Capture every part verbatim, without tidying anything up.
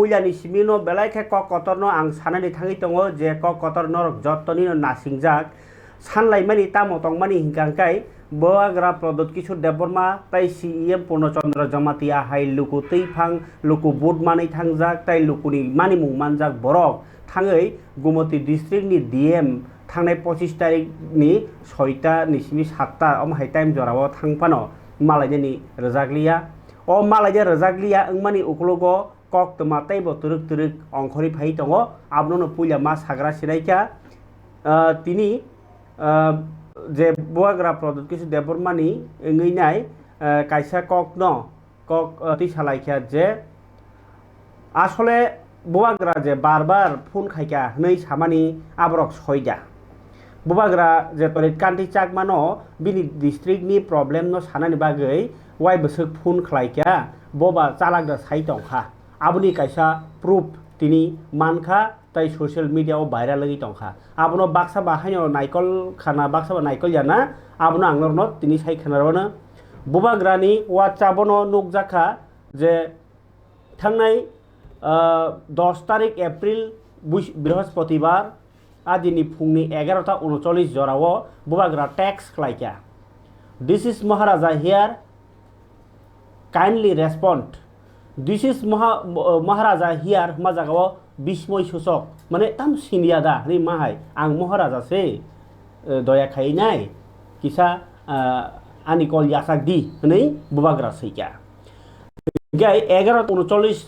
puilani simi no belai khe kok kotor no ang sanani thangwi tongo je kok kotor norok jottoni no nasingjak sanlaimani tamo tongmani hinkha hwnkhe Bubagra Pradyut Kishore Debbarma tai C E M Purno Chandra Jamatia hai luku twi phang luku vote manwi thangjak tai lukuni manimung manjak borok thangwi Gumoti district ni D M thangnai pochis tarik ni soita ni simi satta omo hai time jora o thang phano malainani rwjakliya. O malaina rwjakliya wngmani ukologo koktwma teibo twrwk twrwk ongkhorwi phai tongo, abono no puila ma sagra sinaikha. Ah, tini, ah, je Bubagra Pradyut Kishore Debbarmani wngwi nai, ah, kaisa kokno kok, ah, twi salaikha je asole Bubagra je bar bar phone khaikha hwnwi samani aborok soida. Bubagra je Torit Kanti Chakmano bini district ni problem no sanani bagwi wai bwswk phone khlaikha, boba chalak da sai tongkha. Aboni kaisa proof tini mankha tai social media o viral wngwi tongkha. Abono baksa ba haino naikol khana, baksa ba naikol yana, abono ang norokno tini sai khna rwno. Bubagrani WhatsApp-o no nukjakha je thangnai, ah, dos tarik April, Buis-, Brihospatibar, a dini phungni egarota unochollis jorao Bubagra text khlaikha, "This is Maharaja here, kindly respond." "This is Maha-, uh, Maharaja here" hwnma jagao bismoi suchok, mane tam siniya da hwnwi ma hai, "Ang Maharaja se, uh, doya khainai, kisa, uh, ani kol yachak di," hwnwi Bubagra swikha. Hingke egarota unochollis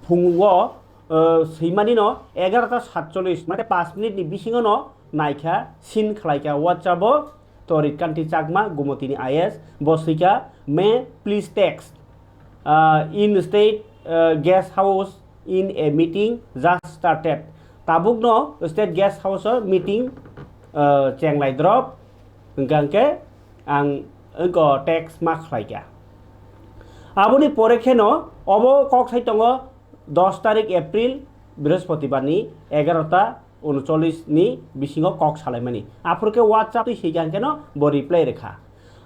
phungo, uh, swimani no egarota satchollis, mane panch minute ni bisingo no naikha, seen khlaikha WhatsApp o, Torit Kanti Chakma, Gumotini I S, bo swikha, "May please text, uh, in state, uh, guest house in a meeting just started." Tabukno state guest house o meeting, uh, chenglai drop, hingka hingke ang wngko text ma khlaikha. Aboni pore kheno obo kok sai tongo, dos tarik April, Brihospatibar ni egarota unochollis ni bisingo kok salaimani. Aphuru khe WhatsApp twi swijak khe no bo reply rwkha.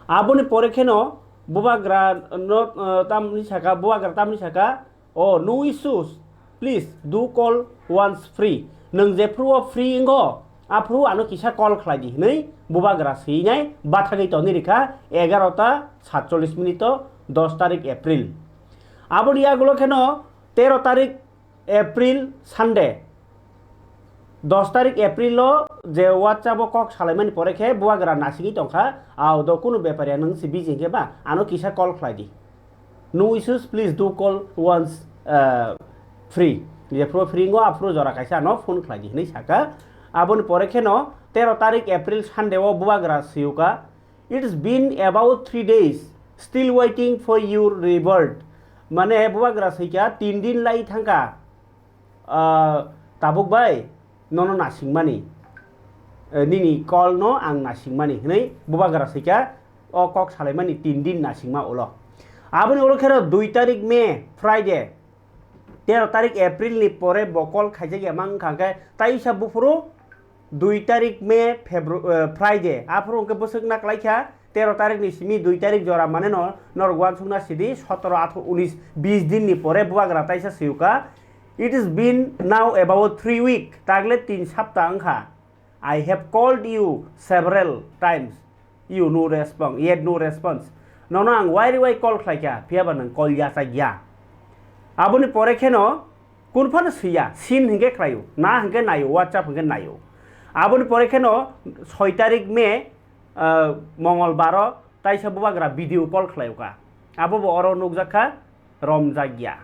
Aboni pore kheno Bubagra no, eh, tamni saka, Bubagra tamni saka, "Oh, no issues, please do call once free." Nwng jephuru o free wngo, aphuru ano kisa call khlai di hwnwi Bubagra swinai bathagwi tongwi rwkha egarota satchollis minute o, dos tarik April. Aboni yagulo kheno tero tarik April Sunday. Dos tarik April o je WhatsApp o kok salaimani pore khe Bubagra nasigwi tongkha, "Ao do kunu bepari ya nwng si busy hingke ba ano kisa call khlai di. No issues, please do call once, uh, free." Jephuru free wngo aphuru jora kaisa ano phone khlai di hwnwi saka. Aboni pore kheno tero tarik April Sunday o Bubagra swiyuka, "It's been about three days, still waiting for your revert." Mane Bubagra swikha, "Tin din lai thangkha, ah, tabuk bai nono nasingmani, eh, nini call no ang nasingmani," hwnwi Bubagra swikha, o kok salaimani tin din nasingma ulo. Aboni ulo kheno dui tarik May, Friday, tero tarik April ni pore bo call khaijak ya mang kha khe taisa buphuru dui tarik May, Febru-, eh, Friday. Aphuru hwnkhe bwswk naklaikha, tero tarik ni simi dui tarik jora mane no, norok uansukna sidi, sotoro, athro, unis, bis din ni pore Bubagra taisa swiyuka, "It is been now about three week, tagle tin sapta wngkha. I have called you several times, you no response, yet no response." Nono ang wai ri wai call khlaikha, phiyaba nwng call yachak ya. Aboni pore kheno kun phano swiya, seen hinkhe khlaio, na hinkhe naio, WhatsApp hinkhe naio. Aboni pore kheno soi tarik May, ah, Mongolbar o taisa Bubagra video call khlaio ka. Abo bo oro nukjak kha, romjak ya.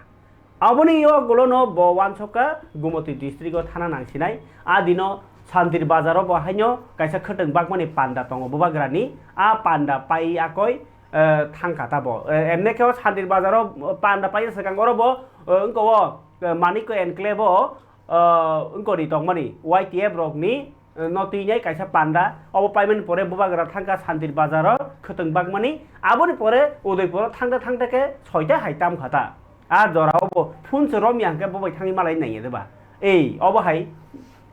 Aboni yagulo no bo uansukha Gumoti district o thana nangsinai. A dino Santir Bazar o bo haino kaisa khwtwng bakmani panda tongo Bubagra ni. A panda pai akoi, eh, thangkha ta bo. Eh, emne khe o Santir Bazar o panda pai swkang oro bo, eh, wngko o, eh, Manikko Enclave o, eh, wngko ni tongmani Y T F rok ni, eh, no twi nai kaisa panda. Obo paimani pore Bubagra thangkha Santir Bazar o khwtwng bakmani. Aboni pore Udaipur o thangta thangta khe soita hai tamkha ta. A jora o bo phone se romya hwnkhe bo bai thangwi malai naiya de ba. Ei, obo hai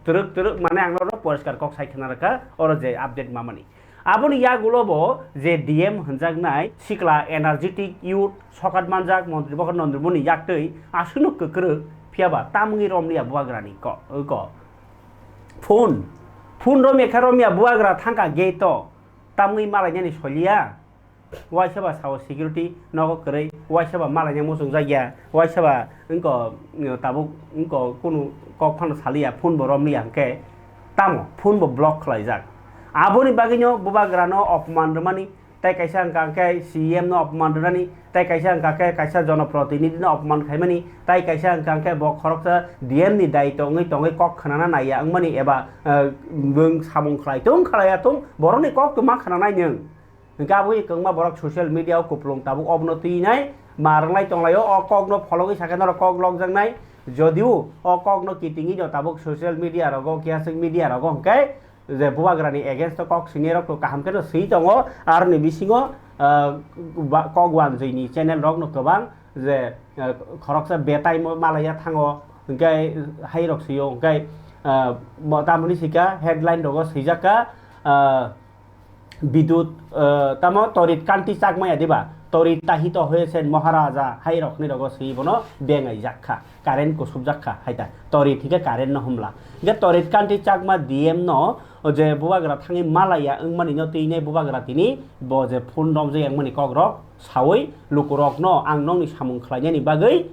twrwk twrwk mane ang norok poriskar kok sai khna rwkha, oro je update mamani. Aboni yagulo bo je D M hwnjaknai sikla energetic youth sokat manjak montri bokhor Nondrimoni yaktwi aswkno kwkrwk Phiya ba tamungwi romliya bubagrani ko, ko. Phone. Phone romya khe romya bubagra thangkha gate o. Tamungwi malainani soliya. Waisa ba sao security nogo kwrwi. Waisa ba malaina muchungjak ya. Waisa ba wngko, tabuk wngko kunu kok phano saliya. Phone bo romliya hwnkhe tamo phone bo block khlaijak. Aboni bagwino bubagrano opman rwmani. Tai kaisa wngka khe C E M no opman rwnani, tai kaisa wngka khe kaisa jonoprotinidhi no opman khaimani, tai kaisa wngka khe bo khoroksa D M ni daitw wngwi tongwi kok khnana naiya wngmani eba, eh, nwng samung khlai tung khlaiya tung borokni kok tuma khnanai nwng. Hwnkhe aboni kwbangma borok social media o kupulung tabuk obono twinai ma rwnglai tonglaio, o kok no phologwi sakhe norok kok lokjaknai, jodio o kok no kitingwi no tabuk social media rogo, kiyaswk media rogo hwnkhe je bubagrani against o kok swinai rok to kaham khe no swi tongo, aroni bisingo, ah, ba-, kok wanjwi ni channel rok no kwbang je, ah, khoroksa betai mo malaiya thango, hwnkhe hai rok swio, hwnkhe, ah, bo tamoni sika headline rogo swijak kha, ah, Bidut, ah, tamo Torit Kanti Chakma ya diba? Torit tahito hoyesen Maharaja hai rok ni rogo swi bono bengai jak kha. Current kusubjak kha hai ta, torit hingke current no humla. Hingke torit kanti chakma D M no je bubagra thangwi malaya wngmani no twi nai bubagra tini bo je phone romjak yang mani kok rok sawi luku rok no ang nokni samung khlai nani bagwi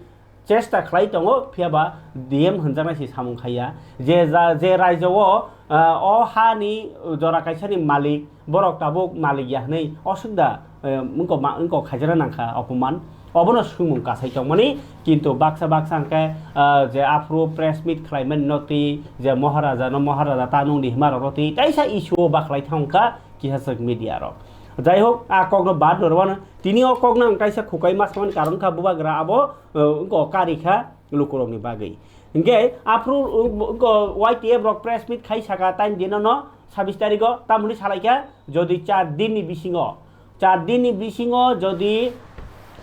chesta khlai tongo, phiya ba D M hwnjaknai se samung khaiya. Je ja, je raijo o, ah, o ha ni jora kaisa ni malik, borok tabuk malik ya hwnwi osuk da, eh, wngkok ma-, wngkok khaijana nangkha opoman. Obono swngmung kasai tongmani, kintu baksa baksa hwnkhe, ah, je aphuru press meet khlaimani no twi, je Maharaja no Maharaja ta nungni hima rok no twi, kaisa issue o bakhlai thangkha kisaswk media rok. Jai hok, a kok no bad no rwano, tini o kok no ang kaisa khukai ma samani karon kha bubagra abo, eh, wngkok kari kha lukurokni bagwi. Hingke aphuru, uh, uh, Y T F rok press meet khai saka time dino no sabis tarigo tamoni salaikha, jodi char din ni bisingo, char din ni bisingo jodi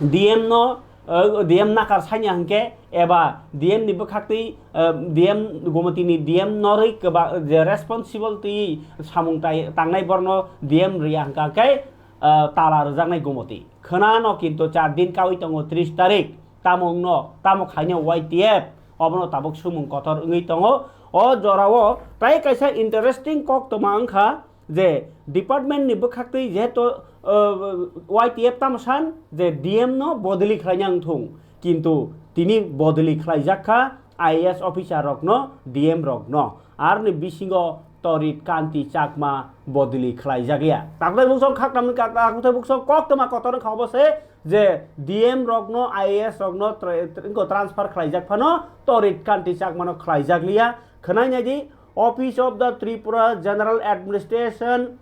D M no, uh, D M nakar sanya hingke eba D M ni bwkhaktwi, uh, D M Gomoti ni D M norwi kwba je responsible twi samung tai-, tangnai borno D M riya hingka khe, uh, tala rwjaknai Gomoti. Khwnano kintu char din kawi tongo tris tarik. Tamo wngno, tamo khaino Y T F, obono tabuk swngmung kotor wngwi tongo. O jorao tai kaisa interesting koktwma wngkha je department ni bwkhaktwi jehetu, uh, Y T F tamo san je D M no bodoli khlaina wngthung, kintu tini bodoli khlaijak kha I A S officer rokno, D M rokno, aroni bisingo Torit Kanti Chakma bodoli khlaijak ya. Takhwtai bukchong khaknamni ka-, takhwtai bukchong koktwma kotor wngkha obo se, je D M rokno, I A S rokno tra-, tra-, wngkha transfer khlaijak phano Torit Kanti Chakmano khlaijak liya. Khwnai nai di, Office of the Tripura General Administration,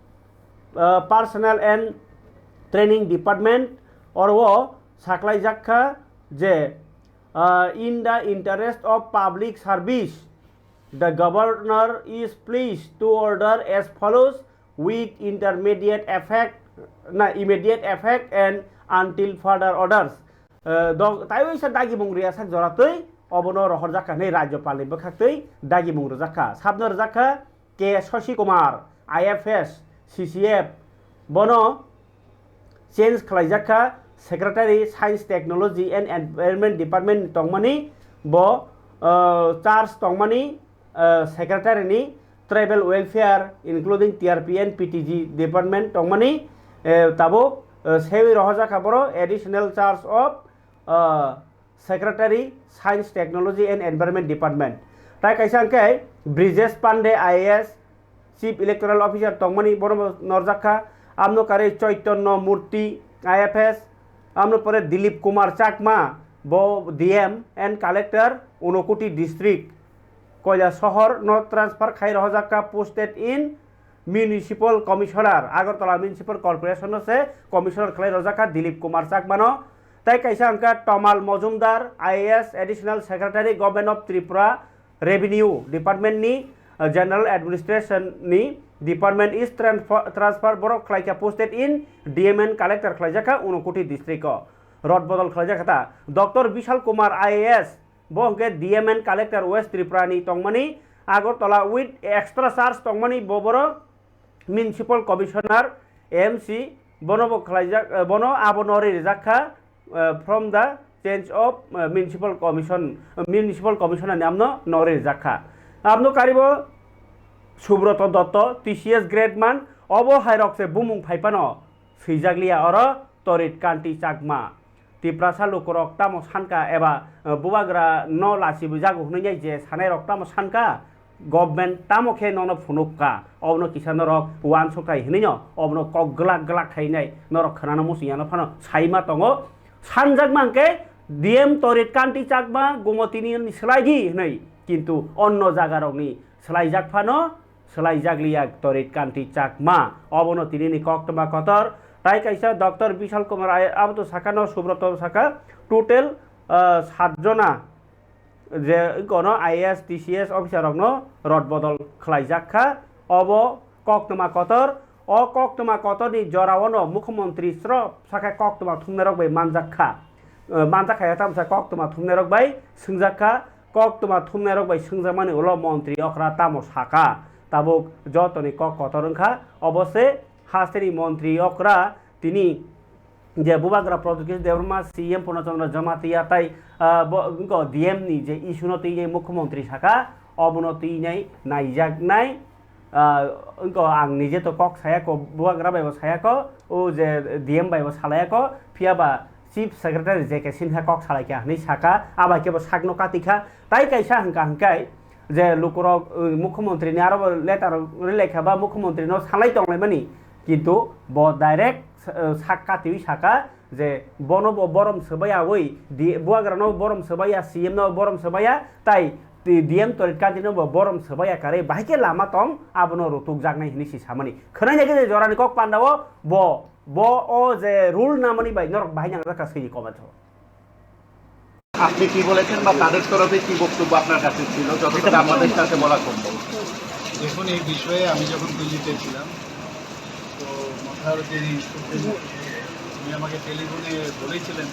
uh, Personnel and Training Department oro saklaijak kha je, uh, in the interest of public service, the governor is pleased to order as follows with intermediate effect, na, immediate effect and until further orders. Eh, dok-, taiwi sa dagimung riyasak joratwi obono rohorjak kha hwnwi Rajyopalni bwkhaktwi dagimung rwjak kha. Sabno rwjak kha K Shashi Kumar, I F S, C C F, bono change khlaijak kha Secretary Science, Technology and Environment Department ni tongmani bo, eh, charge tongmani, eh, Secretary ni Tribal Welfare including T R P and P T G Department tongmani, eh, tabuk, eh, sewi rohorjak kha boro Additional Charge of, eh, Secretary, Science, Technology and Environment Department. Tai kaisa hwnkhe Brijesh Pandey I A S, Chief Electoral Officer tongmani bono norjak kha. Amno karwi Chaitanyo Murthy I F S, amno pore Dilip Kumar Chakma, bo D M and Collector, Unakoti District, Kailasohor no transfer khai rohorjak kha, posted in Municipal Commissioner, Agartala Municipal Corporation no se Commissioner khlai rojak kha Dilip Kumar Chakma no. Tai kaisa hwnkha Tamal Majumdar, I A S, Additional Secretary, Government of Tripura, Revenue Department ni, uh, General Administration ni Department is transfer, transfer borok khlai kha, posted in D M and Collector khlaijak kha Unakoti District o. Rod bodol khlaijak kha ta. Doctor Bishal Kumar I A S, bo hwnkhe D M and Collector West Tripura ni tongmani, Agartala with extra charge tongmani bo boro Municipal Commissioner, M C, bono bo khlaijak, eh, bono abo no rijak kha, eh, from the change of, uh, municipal commission, uh, municipal commissioner ni amno no rijak kha. Amno karibo Subroto Dotto, T C S grade man, obo hairok se bumung phaiphano swijak liya oro Torit Kanti Chakma. Tiprasa lukurok tamo sanka eba, uh, bubagra no lasi bujago hwnwi je sanai rok tamo sanka, government tamo khe nono phunuk ka, obono kisa norok uansuk thai hinwi no, obono kok glak glak khainai norok khwnana muchung yano phano saima tongo. Sanjak mankhe D M Torit Kanti Chakma Gumotini ni swlaidi hinwi, kintu onno jaga rokni swlaijak phano swlaijak liya Torit Kanti Chakma, obono tinini koktwma kotor. Tai kaisa Doctor Bishal Kumar ai-, aboto sakha no Subroto sakha total, ah, sat jona je kono I A S, T C S officer rokno rod bodol khlaijak kha. Obo koktwma kotor. O koktwma kotorni jorao no mukhyamantri sro sakha koktwma thumnairok bai manjak kha. Eh, manjak kha ya tamsa koktwma thumnairok bai swngjak kha. Koktwma thumnairok bai swngjakmani ulo montri okra tamo sakha? Tabuk jotoni kok kotor wngkha. Obo se hasteni montri okra tini je Bubagra Pradyot Kishore Debbarma, C M Purna Chandra Jamatia tai, ah, bo, wngkha D M ni je issue no twi mukhyamantri sakha, obono twi nai naijaknai. Ah, wngkha ang nije to kok saya ko, Bubagra bai bo saya ko, o je D M bai bo salaya ko, phiya ba Chief Secretary J K Sinha kok salai kha hinwi sakha, abai khe bo sakno kati kha. Tai kaisa hwnkha hwnkhe je lukurok, uh, mukhyamantri ni aro bo letter rwlai kha ba mukhyamantri no salai tonglaimani, kintu bo direct, uh, sak katiwi sakha je bono bo borom swbaiyawi, di-, Bubagra no borom swbaiya, C M no borom swbaiya, tai D M Torit Kanti no bo borom swbaiya karwi bahai khe lama tong, abono rutukjaknai hinwi si samani. Khwnai nai khe je jorani kok pandao bo, bo o je rule namani bai norok bahai nangjak kha swi comment o. আপনি কি বলেছেন বা তাদের তরফে কি বক্তব্য আপনার কাছে ছিল, যতটুকু আমাদের সাথে বলা সম্ভব? দেখুন, এই বিষয়ে আমি যখন দিল্লিতে ছিলাম, তো মথার যিনি সুপ্রিম, উনি আমাকে টেলিফোনে বলেছিলেন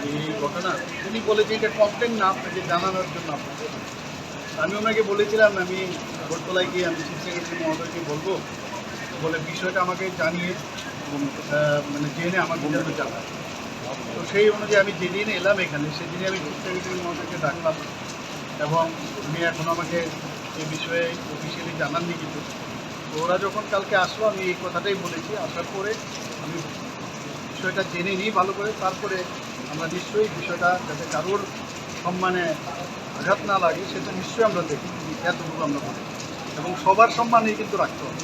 যে এই ঘটনা, উনি বলেছেন এটা কমপ্লেন না, আপনাকে জানানোর জন্য আপনাকে। আমি ওনাকে বলেছিলাম, আমি আগরতলায় গিয়ে আমি চিফ সেক্রেটারি মহোদয়কে বলবো, বলে বিষয়টা আমাকে জানিয়ে এবং, আহ, মানে জেনে আমার বন্ধুকে জানান। তো সেই অনুযায়ী আমি যেদিন এলাম এখানে, সেদিনই আমি চিফ সেক্রেটারি মহোদয়কে ডাকলাম এবং উনি এখন আমাকে এই বিষয়ে অফিসিয়ালি জানাননি কিছু। তো ওরা যখন কালকে আসলো, আমি এই কথাটাই বলেছি। আসার পরে আমি বিষয়টা জেনে নিই ভালো করে, তারপরে আমরা নিশ্চয়ই বিষয়টা যাতে কারোর সম্মানে আঘাত না লাগে, সেটা নিশ্চয়ই আমরা দেখি, এতটুকু আমরা বলি। এবং সবার সম্মানই কিন্তু রাখতে হবে।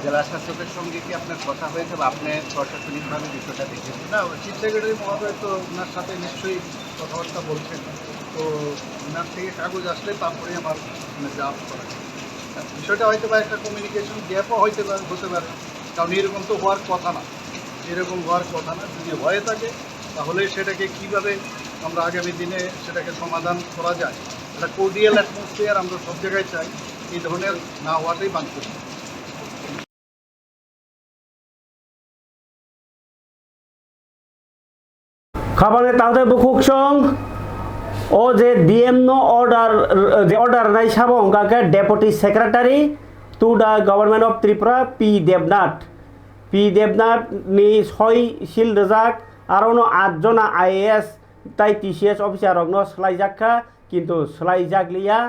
জেলা শাসকের সঙ্গে কি আপনার কথা হয়েছে বা আপনি প্রশাসনিকভাবে বিষয়টা দেখেছেন? না, চিফ সেক্রেটারি মহোদয় তো ওনার সাথে নিশ্চয়ই কথাবার্তা বলছেন। তো ওনার থেকে কাগজ আসলে তারপরেই আমার, মানে, যা করা যায়। বিষয়টা হয়তো বা একটা কমিউনিকেশন গ্যাপও হয়তো বা হতে পারে, কারণ এরকম তো হওয়ার কথা না, এরকম হওয়ার কথা না। যদি হয়ে থাকে, তাহলে সেটাকে কিভাবে আমরা আগামী দিনে সেটাকে সমাধান করা যায়, একটা কোর্ডিয়াল অ্যাটমসফিয়ার আমরা সব জায়গায় চাই, এই ধরনের না হওয়াটাই বাঞ্ছনীয়। Khabangni tangtwi bukhuk song, o je D M no order, je order rwnai sabo wngkha khe Deputy Secretary to the Government of Tripura, P Debnath. P Debnath ni soi seal rijak, aro no at jona I A S tai T C S officer rok no swlaijak kha, kintu swlaijak liya.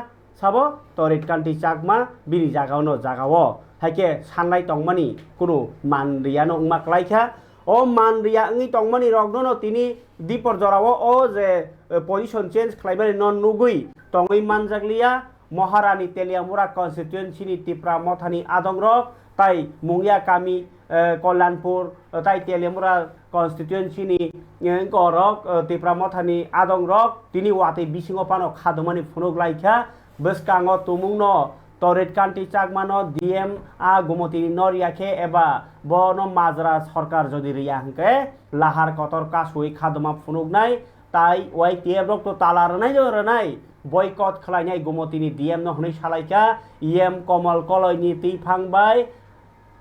Sabo Torit Kanti Chakma bini jagao no jagao hai khe sanlai tongmani kunu man riyano wngma kwlai kha. O man riya wngwi tongmani rokno no tini dipor jorao o je, eh, position change khlaimani no nugwi tongwi manjak liya. Maharani Teliamura constituency ni Tipra Mothani adongrok tai Mungya kami, eh, Kolyanpur, eh, tai Teliamura constituency ni, eh, gorok, eh, Tipra Mothani adongrok tini watwi bisingo phano khadumani phunuk lai kha. Bwskango tumungno Torit Kanti Chakmano D M a Gumotini no riya khe eba bono majra sorkar jodi riya hwnkhe lahar kotor kasui khaduma phunuknai, tai Y T F rok to tala rwnai no rwnai, boycott khlainai Gumotini D M no hwnwi salaikha. E M Komal Koloini twiphang bai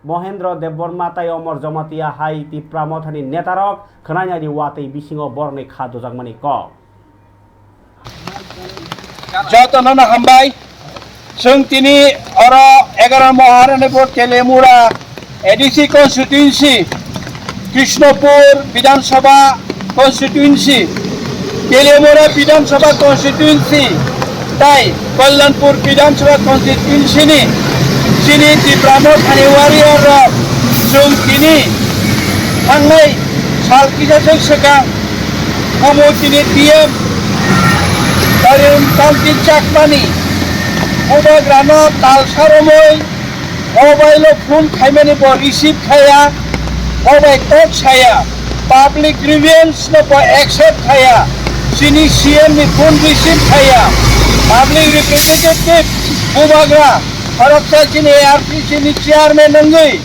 Mohendro Debbarma tai Omor Jamatia hai Tipra Mothani netarok khwnainani watwi bisingo borokni kha dujakmani kok. Jotono no hambai. Chwng tini oro egaroh Maharanipur Teliamura A D C constituency, Krishnapur Bidhan Sabha constituency, Teliamura Bidhan Sabha constituency tai Kalyanpur Bidhan Sabha constituency ni chini Tipra Mothani warrior rok chwng tini thangnai sal kisa swk swkang Gumutini D M Tarun Kanti Chakmani bubagrano tal saromwi mobile o phone khaimani bo receive khaya, bo bai kok saya, public grievance no bo accept khaya, chini C M ni phone receive khaya, public representative bubagra khoroksa chini A R C C ni chairman wngwi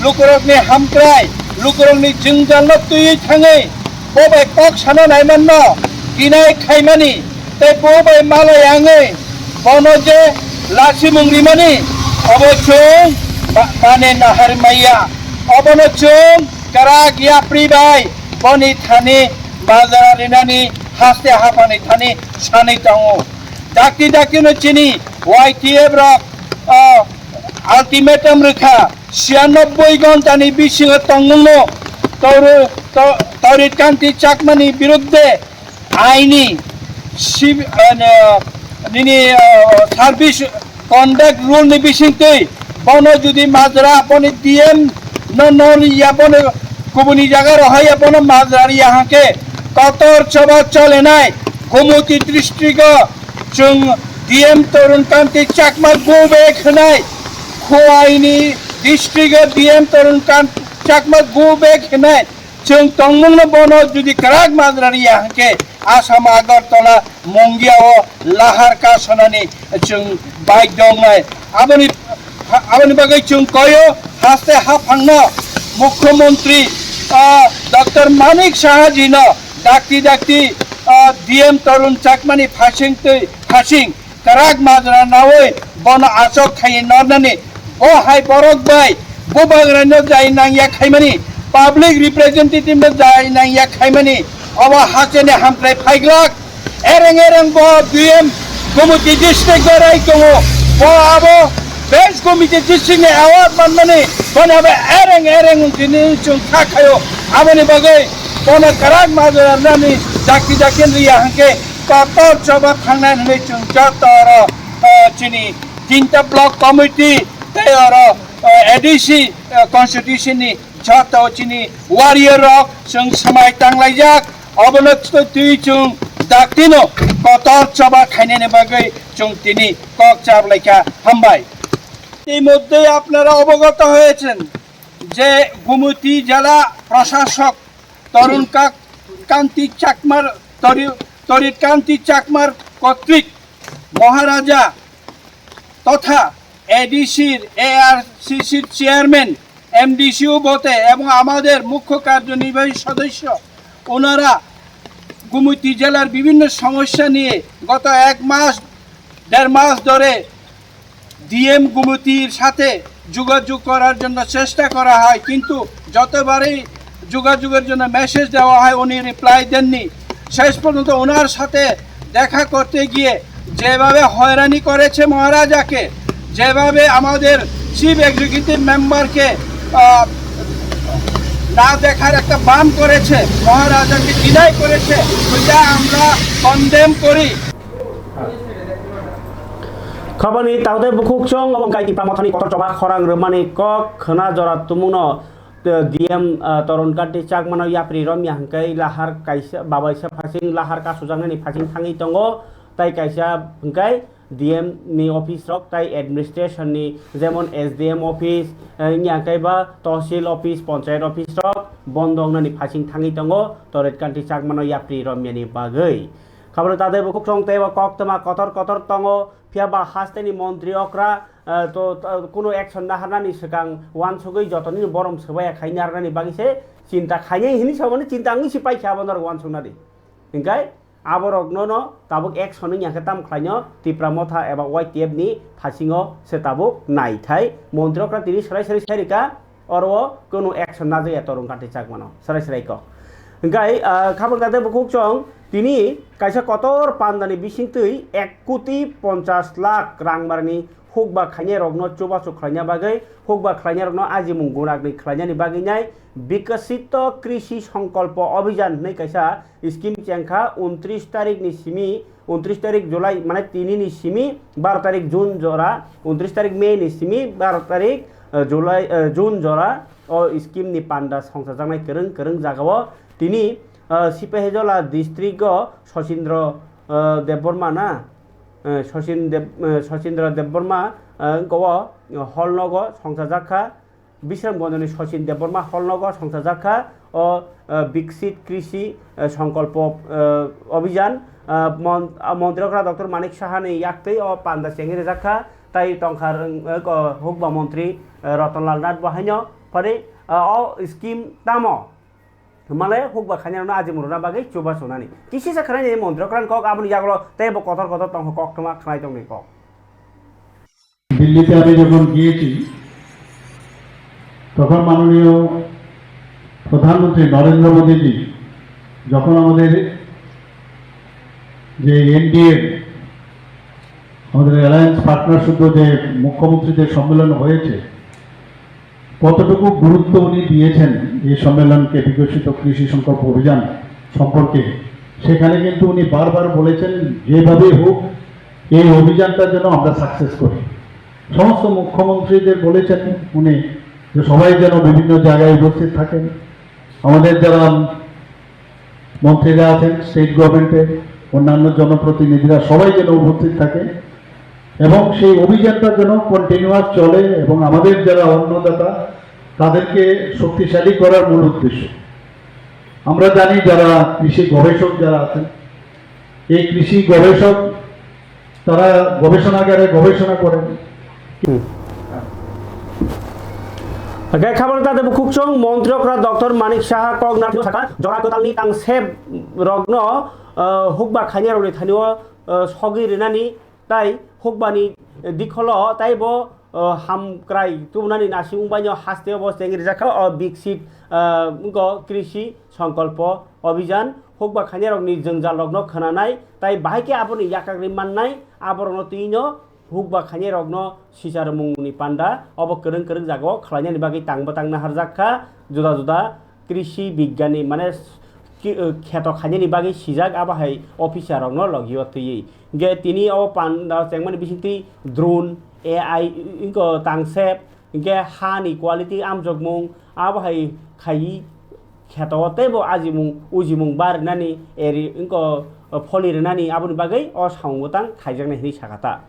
lukurokni hamkrai, lukurokni jwngjal no twiwi thangwi bo bai kok sana naimanno kinai khaimani tei bo bai malai wngwi bono je lachimung rimani obo chwng ba-, mane nahar maya. Obono chwng kwrak yapri bai boni thani majra rinani haste haphangni thani sanwi tongo. Dakti dakti no chini Y T F rok, ah, ultimatum rwkha, siyannobboi ghonta ni bisingo tongmungno Tauri-, Ta-, Taurit Kanti Chakmani birudde aini si-, ah, nini, ah, service conduct rule ni bisingtwi bono judi majra boni D M no, no riya bono kubuni jaga rohaya bono majra riya hangke kotor choba cholenai Gumuti district o chwng D M Tarun Kanti Chakma go back hwnai, Khowai ni district o D M Tarun Kan-, Chakma go back hwnai, chwng tongmungno bono judi kwrak majra riya hwnkhe Assam Agartala Mungia o lahar kasonani chwng baidongnai. Aboni, aboni bagwi chwng koyo haste haphangno Mukhyamantri, ah, Doctor Manik Saha jino dakti dakti, ah, D M Tarun Chakmani phasing twi phasing kwrak majra nawi bono achok khai nornani. Bo hai borok bai bubagrano jai nangya khaimani, public representative no jai nangya khaimani, obo hacheni hamkrai phaiglak. Ereng ereng bo D M Gumuti district o rai tongo. Bo abo best committee district ni award manmani, bono abo ereng ereng wngtini chwng kha khaio. Aboni bagwi bono kwrak majra nani dakti dakti riya hwnkhe kotor choba thangnai hwnwi chwng joto oro, ah, chini tinta block committee tei oro, ah, A D C, ah, constituency ni joto chini warrior rok chwng swmai tanglaijak, obono twi chwng daktino kotor choba khainani bagwi chwng tini kok chaplaikha. Hambai. ইতিমধ্যেই আপনারা অবগত হয়েছেন যে গোমতী জেলা প্রশাসক তরুণ কা-, কান্তি চাকমার, তরি-, তরিৎ কান্তি চাকমার কর্তৃক মহারাজা তথা এডিসির, এআরসিসির চেয়ারম্যান, এমডিসিও বটে এবং আমাদের মুখ্য কার্যনির্বাহী সদস্য, ওনারা গোমতী জেলার বিভিন্ন সমস্যা নিয়ে গত এক মাস, দেড় মাস ধরে ডিএম গোমতীর সাথে যোগাযোগ করার জন্য চেষ্টা করা হয়, কিন্তু যতবারই যোগাযোগের জন্য মেসেজ দেওয়া হয়, উনি রিপ্লাই দেননি। শেষ পর্যন্ত ওনার সাথে দেখা করতে গিয়ে যেভাবে হয়রানি করেছে মহারাজাকে, যেভাবে আমাদের চিফ এক্সিকিউটিভ মেম্বারকে, আহ, না দেখার একটা বান করেছে, মহারাজাকে ডিনাই করেছে, ওইটা আমরা কন্ডেম করি। Khabani taudai bukhuk chwng obo wngkha Tipra Mothani kotor choba khorang rwmani kok khwna jora tumungno, eh, D M, eh, Toron Kanti Chakmano yapri romya hwnkhe lahar kaisa babaisa phasing lahar kasujaknani phasing thangwi tongo, tai kaisa hwnkhe D M ni office rok tai administration ni jemon S D M office, eh, wngya hwnkhe ba Tosil office, Panchayat office rok bondo wngnani phasing thangwi tongo Torit Kanti Chakmano yapri romyani bagwi. Khabro tadai bukhuk chwng teibo koktwma kotor kotor tongo, phiya ba hasteni montri okra, eh, to, to, kunu action naharnani swkang uansugwi jotoni borom swbaiya khai narnani bagwi se chinta khainai hinwi samani chinta wngwi se paikha abo norok uansuknani. Hinkhe aborokno no tabuk action wngya khe tamo khlaino Tipra Motha eba Y T F ni phasingo se tabuk naithai montri okra tini swrai swrai sai rika. Oro o kunu action najaya Torung Kanti Chakmano, swrai swrai kok. Hingkai, ah, khabang kate bukhuk chwng tini kaisa kotor pandani bisingtwi ek koti ponchas lakh rang barani hukba khainai rokno chubachu khlaina bagwi, hukba khlainai rokno ajimung gunagni khlainani bagwi nai Bikasit Krishi Sankalpa Abhiyan hwnwi kaisa scheme chengkha, untris tarikni simi, untris tarik July, mane, tinini simi baro tarik June jora, untris tarik May ni simi baro tarik, eh, July, eh, June jora o scheme ni panda songchajaknai kwrwng kwrwng jagao tini, eh, Sipahijola district o Sachindra, eh, Debbarma na, eh, Sachin Deb-, eh, Sachindra Debbarma, eh, wngkha o, eh, hall nogo songchajak kha. Bishramganjni Sachin Debbarma hall nogo songchajak kha o, eh, Biksit Krishi, eh, Sankalpa, eh, Abhiyan, eh, mon-, ah, montri okra Doctor Manik Sahani yaktwi o panda chengwi rijak kha, tai tongkha rwng, eh, ko hukba montri, eh, Ratan Lal Nath bo haino phari, eh, o scheme tamo male hukba khainai rokno ajimung rwna bagwi chubachu nani. Kisisa khwlainai montri okra ni kok aboni yagulo teibo kotor kotor tongkha, koktwma khwnai tongni kok. দিল্লিতে আমি যখন গিয়েছি, তখন মাননীয় প্রধানমন্ত্রী নরেন্দ্র মোদীজি যখন আমাদের যে এনডিএ, আমাদের অ্যালায়েন্স পার্টনার শুদ্ধ যে মুখ্যমন্ত্রীদের সম্মেলন হয়েছে, কতটুকু গুরুত্ব উনি দিয়েছেন এই সম্মেলনকে, বিকশিত কৃষি সংকল্প অভিযান সম্পর্কে, সেখানে কিন্তু উনি বারবার বলেছেন, যেভাবেই হোক এই অভিযানটা যেন আমরা সাকসেস করি। সমস্ত মুখ্যমন্ত্রীদের বলেছেন উনি যে সবাই যেন বিভিন্ন জায়গায় উপস্থিত থাকেন, আমাদের যারা মন্ত্রীরা আছেন স্টেট গভর্নমেন্টের, অন্যান্য জনপ্রতিনিধিরা সবাই যেন উপস্থিত থাকে এবং সেই অভিযানটা যেন কন্টিনিউয়াস চলে এবং আমাদের যারা অন্নদাতা তাদেরকে শক্তিশালী করার মূল উদ্দেশ্য। আমরা জানি যারা কৃষি গবেষক যারা আছেন, এই কৃষি গবেষক তারা গবেষণাগারে গবেষণা করেন। Hwnkhe khabor tate bukhukchung montri okra Doctor Manik Saha kok nathok sakha jora kwtalni tangsep rokno, ah, hukba khainai rokni thani o, ah, sogwi rwnani tai hukbani dikholo taibo, ah, hamkrai tubunani nasing wngbaino haste o bo chengwi rijak kha o Biksit, ah, wngkha Krishi Sankalpa Abhiyan, hukba khainai rokni jwngjal rokno khwnanai tai bahai khe aboni yakagri mannai aborokno twino hukba khainai rokno sicharmungni panda obo kwrwng kwrwng jagao khlainani bagwi tangbo tangna harjak kha, juda juda krishi bigyani, mane ki-, eh, kheto khainani bagwi sijak, abo hai officer rokno logio twiwi. Hwnkhe tini o panda chengmani bisingtwi drone, A I, wngkha tangsep, hwnkhe hani quality amjokmung, abo hai khaiwi kheto o teibo ajimung ujimung bar nani eri wngkha, eh, pholi rwnani aboni bagwi o samung bwtang khaijaknai hinwi sakha ta.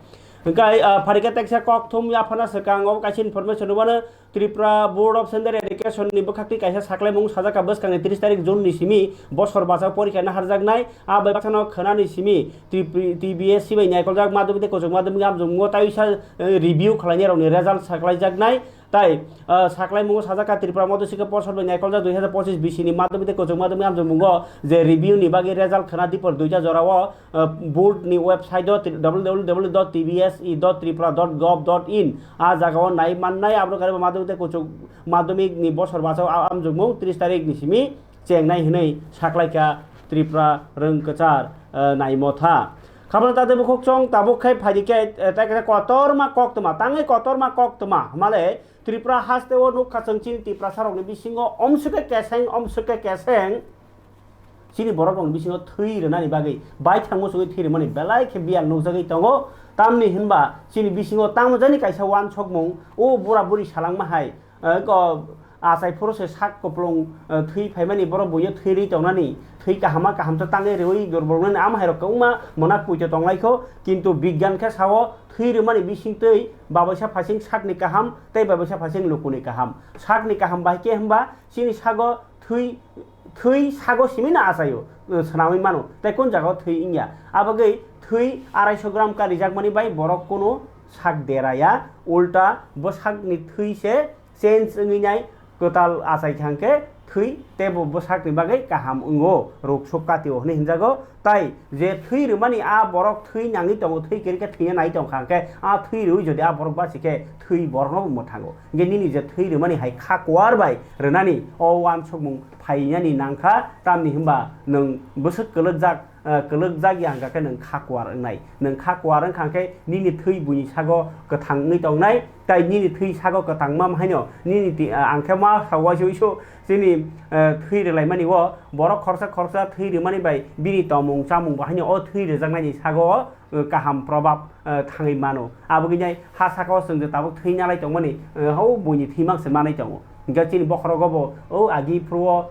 Hwnkhe, ah, pharikhe teksa kokthum yaphana swkang o kaisa information rwmano Tripura Board of Central Education ni bwkhakni kaisa saklaimung sajak kha bwskangni tris tarik June ni simi bosor bachao porikha naharjaknai. A bai baksano khwnani simi T P, T B S C bai naikoljak madhyamik tei kwchwng madhyamik amjokmungo taisa, eh, review khlainai rokni result saklaijaknai. Tai, ah, saklaimungo sajak kha Tripura Madhyamik Porshod bai naikoljak dui hazar pochis bisi ni madhyamik tei kwchwng madhyamik amjokmungo je review ni bagwi result khwna dipor duita jorao, ah, board ni website o tri-, W W W dot T B S E dot tripura dot gov dot in a jagao nai mannai. Aboni karibo madhyamik tei kwchwng madhyamik ni bosor bachao a-, amjokmung tris tarik ni simi chengnai hinwi saklaikha Tripura Rwngkwchar, eh, Naimotha. Khabana tate bukhuk chwng tabuk khai phaidi khe, eh, tai khe kotorma koktwma, tangwi kotorma koktwma hwnmale Tripura haste o nukha chwng chini Tiprasa rokni bisingo omswkhe keseng, omswkhe keseng chini borok rokni bisingo thwi rwnani bagwi baithang muchungwi thwi rwmani belai khe biyal nukjagwi tongo. Tamni hinba chini bisingo tamo jani kaisa wansokmung o bura buri salangma hai, eh, ko achai phuru se sak kuplung, eh, thwi phaimani borok buino thwi rwi tongnani, thwi kahama kaham ta tangwi rwi dorbolnani ama hai rok kwbangma mwnak puito tonglaikho, kintu bigyan khe sao thwi rwmani bisingtwi babaisa phasing sakni kaham tei babaisa phasing lukuni kaham. Sakni kaham bai khe hwnba chini sago thwi, thwi sago simi no achaio, eh, swnamwi mano, tei kun jagao thwi wngya. Abagwi thwi araiso gram karijakmani bai borok kunu sak deraya, ulta bwsakni thwi se change wngwi nai, kwtal achai kha hwnkhe thwi teibo bwsakni bagwi kaham wngo, ruk suk katio hwnwi hwnjago. Tai je thwi rwmani a borok thwi nangwi tongo, thwi kwrwi khe thwina nai tong kha, hwnkhe a thwi rwui jodi a borok basi khe thwi borokno bo mwthango. Hwnkhe nini je thwi rwmani hai kha kuar bai rwnani o uansukmung phainani nang kha, tamni hwnba nwng bwswk kwlwkjak, eh, kwlwkjak ya hwnkha khe nwng kha kuar wngnai. Nwng kha kuar wngkha hwnkhe nini thwi buini sago kwthang wngwi tongnai, tai nini thwi sago kwthangma haino nini ti-, ah, ang khe ma sa uaisa uisu chini, eh, thwi rwlaimani o borok khoroksa khoroksa thwi rwmani bai bini tongmung chamung bo haino o thwi rwjaknaini sago o, eh, kaham probab, eh, thangwi mano. Abo wngkhe ha saka o chwng je tabuk thwi nalai tongmani, eh, hao buini thwi mang se manai tongo. Hwnkhe chini bokhorogo bo o agi phuru o,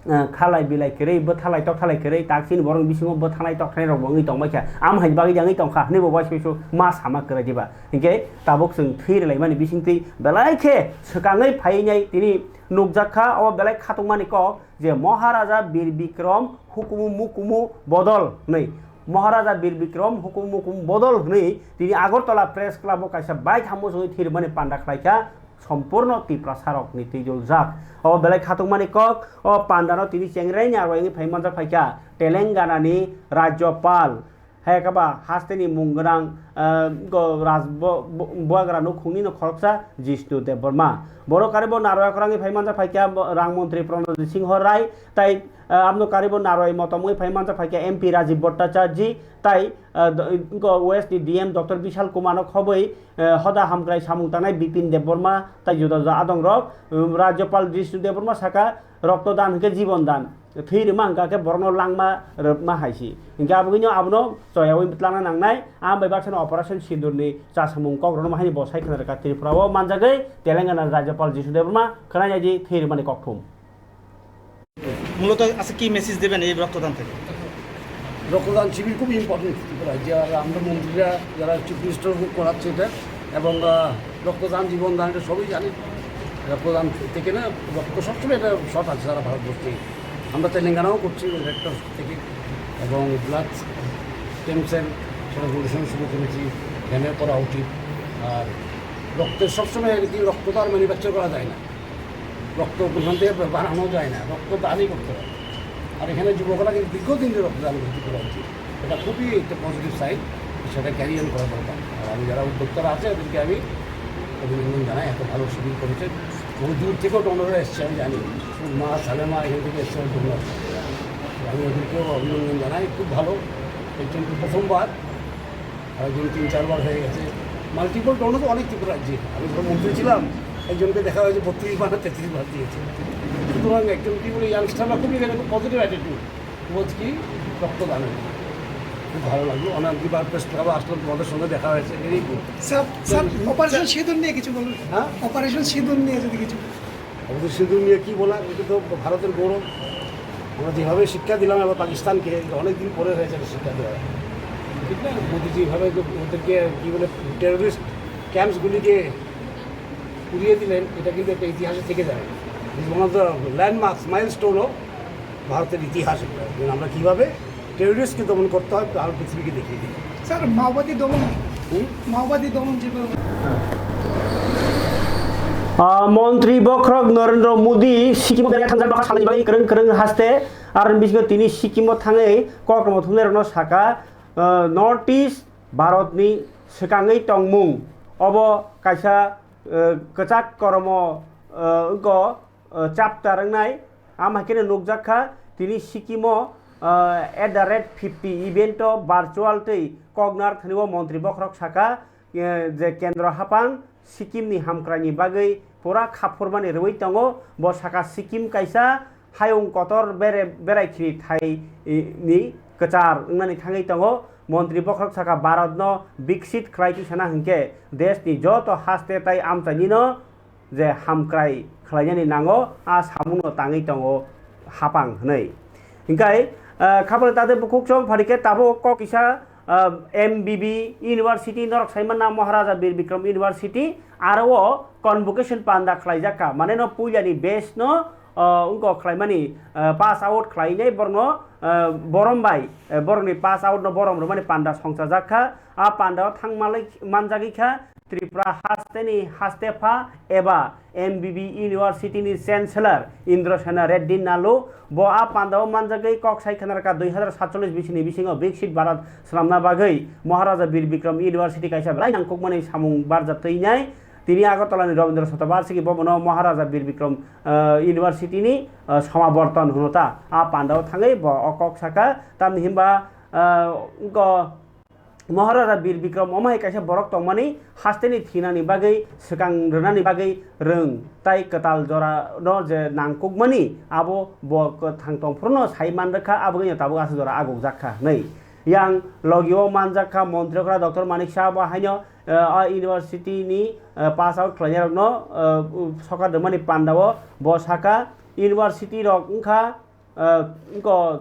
eh, khalai bilai kwrwi, bwthalai tokthalai kwrwi, tak chini borok bisingo bwthalai tokthalai rok bo wngwi tongbai kha. Am hai bagwi wngwi tong kha hwnwi bo uaisa uisu ma sama kwrwi diba. Hwnkhe tabuk chwng thwi rwlaimani bisingtwi belai khe swkangwi phaiwi nai tini nukjak kha o belai khatungmani kok je Maharaja Bir Bikram hukumu mukumu bodol hwnwi. Maharaja Bir Bikram hukumu mukumu bodol hwnwi tini Agartala Press Club o kaisa bai thammo songwi thwi rwmani panda khlai kha. Sompurno Tiprasarokni twijoljak. O belai khatungmani kok, o pandano tini chengrai ni aro wngwi phai manjak phaikha Telengana ni Rajyapal, hai khe ba hasteni mung gwnang, eh, go Raj bo-, bo-, Buagra nukhungni no khoroksa Jishnu Debbarma. Boro karibo narwai khorangwi phai manjak phaikha bo-, Rang Montri Pranajit Singho Rai, tai, eh, abno karibo narwai motom wngwi phai manjak phaikha M P Rajiv Bhattacharjee, tai, eh, do-, go West ni D M Doctor Bishal Kumar no khobwi, eh, hoda hamkrai samung tangnai Bipin Debbarma tai juda juda adongrok, um, Rajyapal Jishnu Debbarma saka, "Rokto dan hwnkhe jibon dan, thwi rwma hwnkha khe borokno langma rwma hai si." Hwnkhe abogwino abono choyaui twlangna nangnai, am bai baksa no Operation Sindurni chasamung kok rwma haino bo sai khna rwkha Tripura o manjagwi Telangana Rajyapal Jishnu Debbarma khwnai naidi thwi rwmani kokthum. মূলত আজকে কি মেসেজ দেবেন এই রক্তদান থেকে? রক্তদান শিবির খুবই ইম্পর্টেন্ট ত্রিপুরায়, যে আর আমরা মন্ত্রীরা যারা চিফ মিনিস্টার করাচ্ছে এটা, এবং আহ, রক্তদান জীবন দান এটা সবই জানি। রক্তদান থেকে না, রক্ত সবসময় এটা শর্ট আছে সারা ভারতবর্ষে। আমরা তেলেঙ্গানাও করছি রেড ক্রস থেকে, এবং ব্লাড স্টেম সেল সেটা ডোনেশন শুরু করেছি, ব্যানের করা উচিত। আর রক্তের সবসময় আর কি রক্ত তো আর ম্যানুফ্যাকচার করা যায় না, রক্ত ওখান থেকে বানানো যায় না, রক্ত দানই করতে হয়। আর এখানে যুবকরা কিন্তু দীর্ঘদিন ধরে রক্তদান করতে করা উচিত, এটা খুবই একটা পজিটিভ সাইন, সেটা ক্যারি অন করা দরকার। আর আমি যারা উদ্যোক্তারা আছে, এদেরকে আমি অভিনন্দন জানাই, এত ভালো শিবির করেছে। বহু দূর থেকেও ডোনাররা এসছে, আমি জানি। মা সালেমা এখান থেকে এসছে ডোনার, আমি ওদেরকেও অভিনন্দন জানাই, খুব ভালো। একজন তো প্রথমবার, আরেকজন তিন চারবার হয়ে গেছে। মাল্টিপল ডোনার তো অনেক ত্রিপুরা রাজ্যে। আমি যখন মন্ত্রী ছিলাম, একজনকে দেখা হয়েছে বত্রিশ বার না তেত্রিশ বার দিয়েছে। সুতরাং একজন কি বলে, ইয়াংস্টাররা খুবই এখানে খুব পজিটিভ অ্যাটিটিউড। খোঁজ কি রক্তদানের। খুব ভালো লাগলো। অনেক দুবার প্রেস ক্লাবে আসলাম, তোমাদের সঙ্গে দেখা হয়েছে, very good. Sir, sir, sir, operation সিঁদুর নিয়ে কিছু বলুন। হ্যাঁ? অপারেশন সিঁদুর নিয়ে যদি কিছু। অবশ্য সিঁদুর নিয়ে কী বলার, এটা তো ভারতের গৌরব। আমরা যেভাবে শিক্ষা দিলাম এবার পাকিস্তানকে, এটা অনেক দিন পরে হয়েছে একটা শিক্ষা দেওয়া, ঠিক না? মোদিজি যেভাবে ওদেরকে কী বলে, টেররিস্ট ক্যাম্পসগুলিকে উড়িয়ে দিলেন, এটা কিন্তু একটা ইতিহাসে থেকে যাবে। It's one of the landmarks, milestone of ভারতের ইতিহাস একটা। যে আমরা কীভাবে টেররিস্টকে দমন করতে হয়, ভারত পৃথিবীকে দেখিয়ে দিই। স্যার, মাওবাদী দমন, হুম? মাওবাদী দমন যেভাবে আহ, মন্ত্রী বখরক নরেন্দ্র মোদী সিকিমো বেrai thangjak, dopha salni bagwi kwrwng kwrwng haste, aroni bisingo tini Sikimo thangwi kokrwma thumnairokno saka, ah, North East Bharatni swkangwi tongmung, obo kaisa, ah, kwchak koromo, ah, wngkha, ah, chapter wngnai. Am hai kheno nukjak kha tini Sikimo, ah, at the rate fifty event o virtual tei koknar thani o montri bokhorok saka, eh, je kendro haphang Sikimni hamkraini bagwi pura khaphurmani rwui tongo. Bo saka Sikim kaisa hayung kotor bere-, berai khiri thai, eh, ni kwchar wngnani thangwi tongo. Montri bokhorok saka Bharatno biksit khlai twi sana hwnkhe deshni joto haste tai amchainino je hamkrai khlainani nango, a samungno tangwi tongo haphang hwnwi. Hinkhe, ah, khapang tade bukhuk chong phari khe tabuk kok kisa, ah, M B B University norok sai manna Maharaja Bir Bikram University, aro o convocation panda khlaijak kha, mane no puilani batch no, ah, wngkok khlaimani, ah, pass out khlainai borokno, ah, borom bai, eh, borokni pass out no borom rwmani panda songchajak kha, a panda o thang malai manjagwi kha. Tripura hasteni hastepha eba M B B University ni Chancellor Indrasena Reddy Nalu bo a pandao manjagwi kok sai khna rwkha dui hazar satchollish bisini bisingo Viksit Bharat swnamna bagwi Maharaja Bir Bikram University kaisa belai nangkukmani samung barjak twinai. Tini Agartala ni Rabindra Shatabarsiki Bhavan o Maharaja Bir Bikram, eh, University ni, eh, somaborton hwno ta. A pandao thangwi bo o kok saka, tamni himba, eh, wngkha Maharaja Bir Bikram omo hai kaisa borok tongmani hasteni thinani bagwi, swkang rwnani bagwi rwng tai kwtal jora no je nangkukmani abo bo kwthang tongphuru no sai man rwkha, abo wngya tabuk aswk jora aguk jak kha hinwi. Yang logi o manjak kha montri okra Doctor Manik Saha bo haino, eh, a university ni, eh, pass out khlainai rok no, eh, sokar rwmani panda o bo saka university rok wngkha, eh, wngkha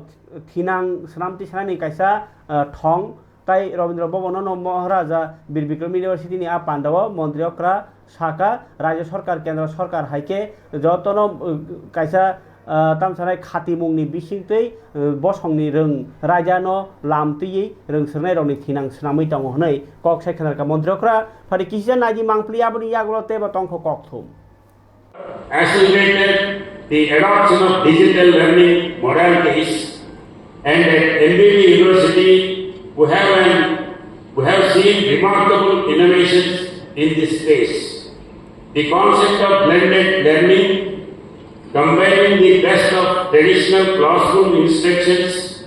thinang swnam tisanani kaisa, eh, thong, tai Rabindra Bhavan no Maharaja Bir Bikram University ni a panda o montri okra saka, Rajya Sarkar, Kendra Sarkar hai khe jotono, uh, kaisa, uh, tamsanai khatimungni bisingtwi, uh, bosongni rwng raidano lam twiwi rwng swrwngnairokni thinang swnamwi tongo hwnwi kok sai khna rwkha montri okra. Phari kisa naidi mangpili aboni yagulo teibo tongkho kokthum. Accelerated the adoption of digital learning modalities, and at M B B University, we have an, we have seen remarkable innovations in this space. The concept of blended learning, combining the best of traditional classroom instructions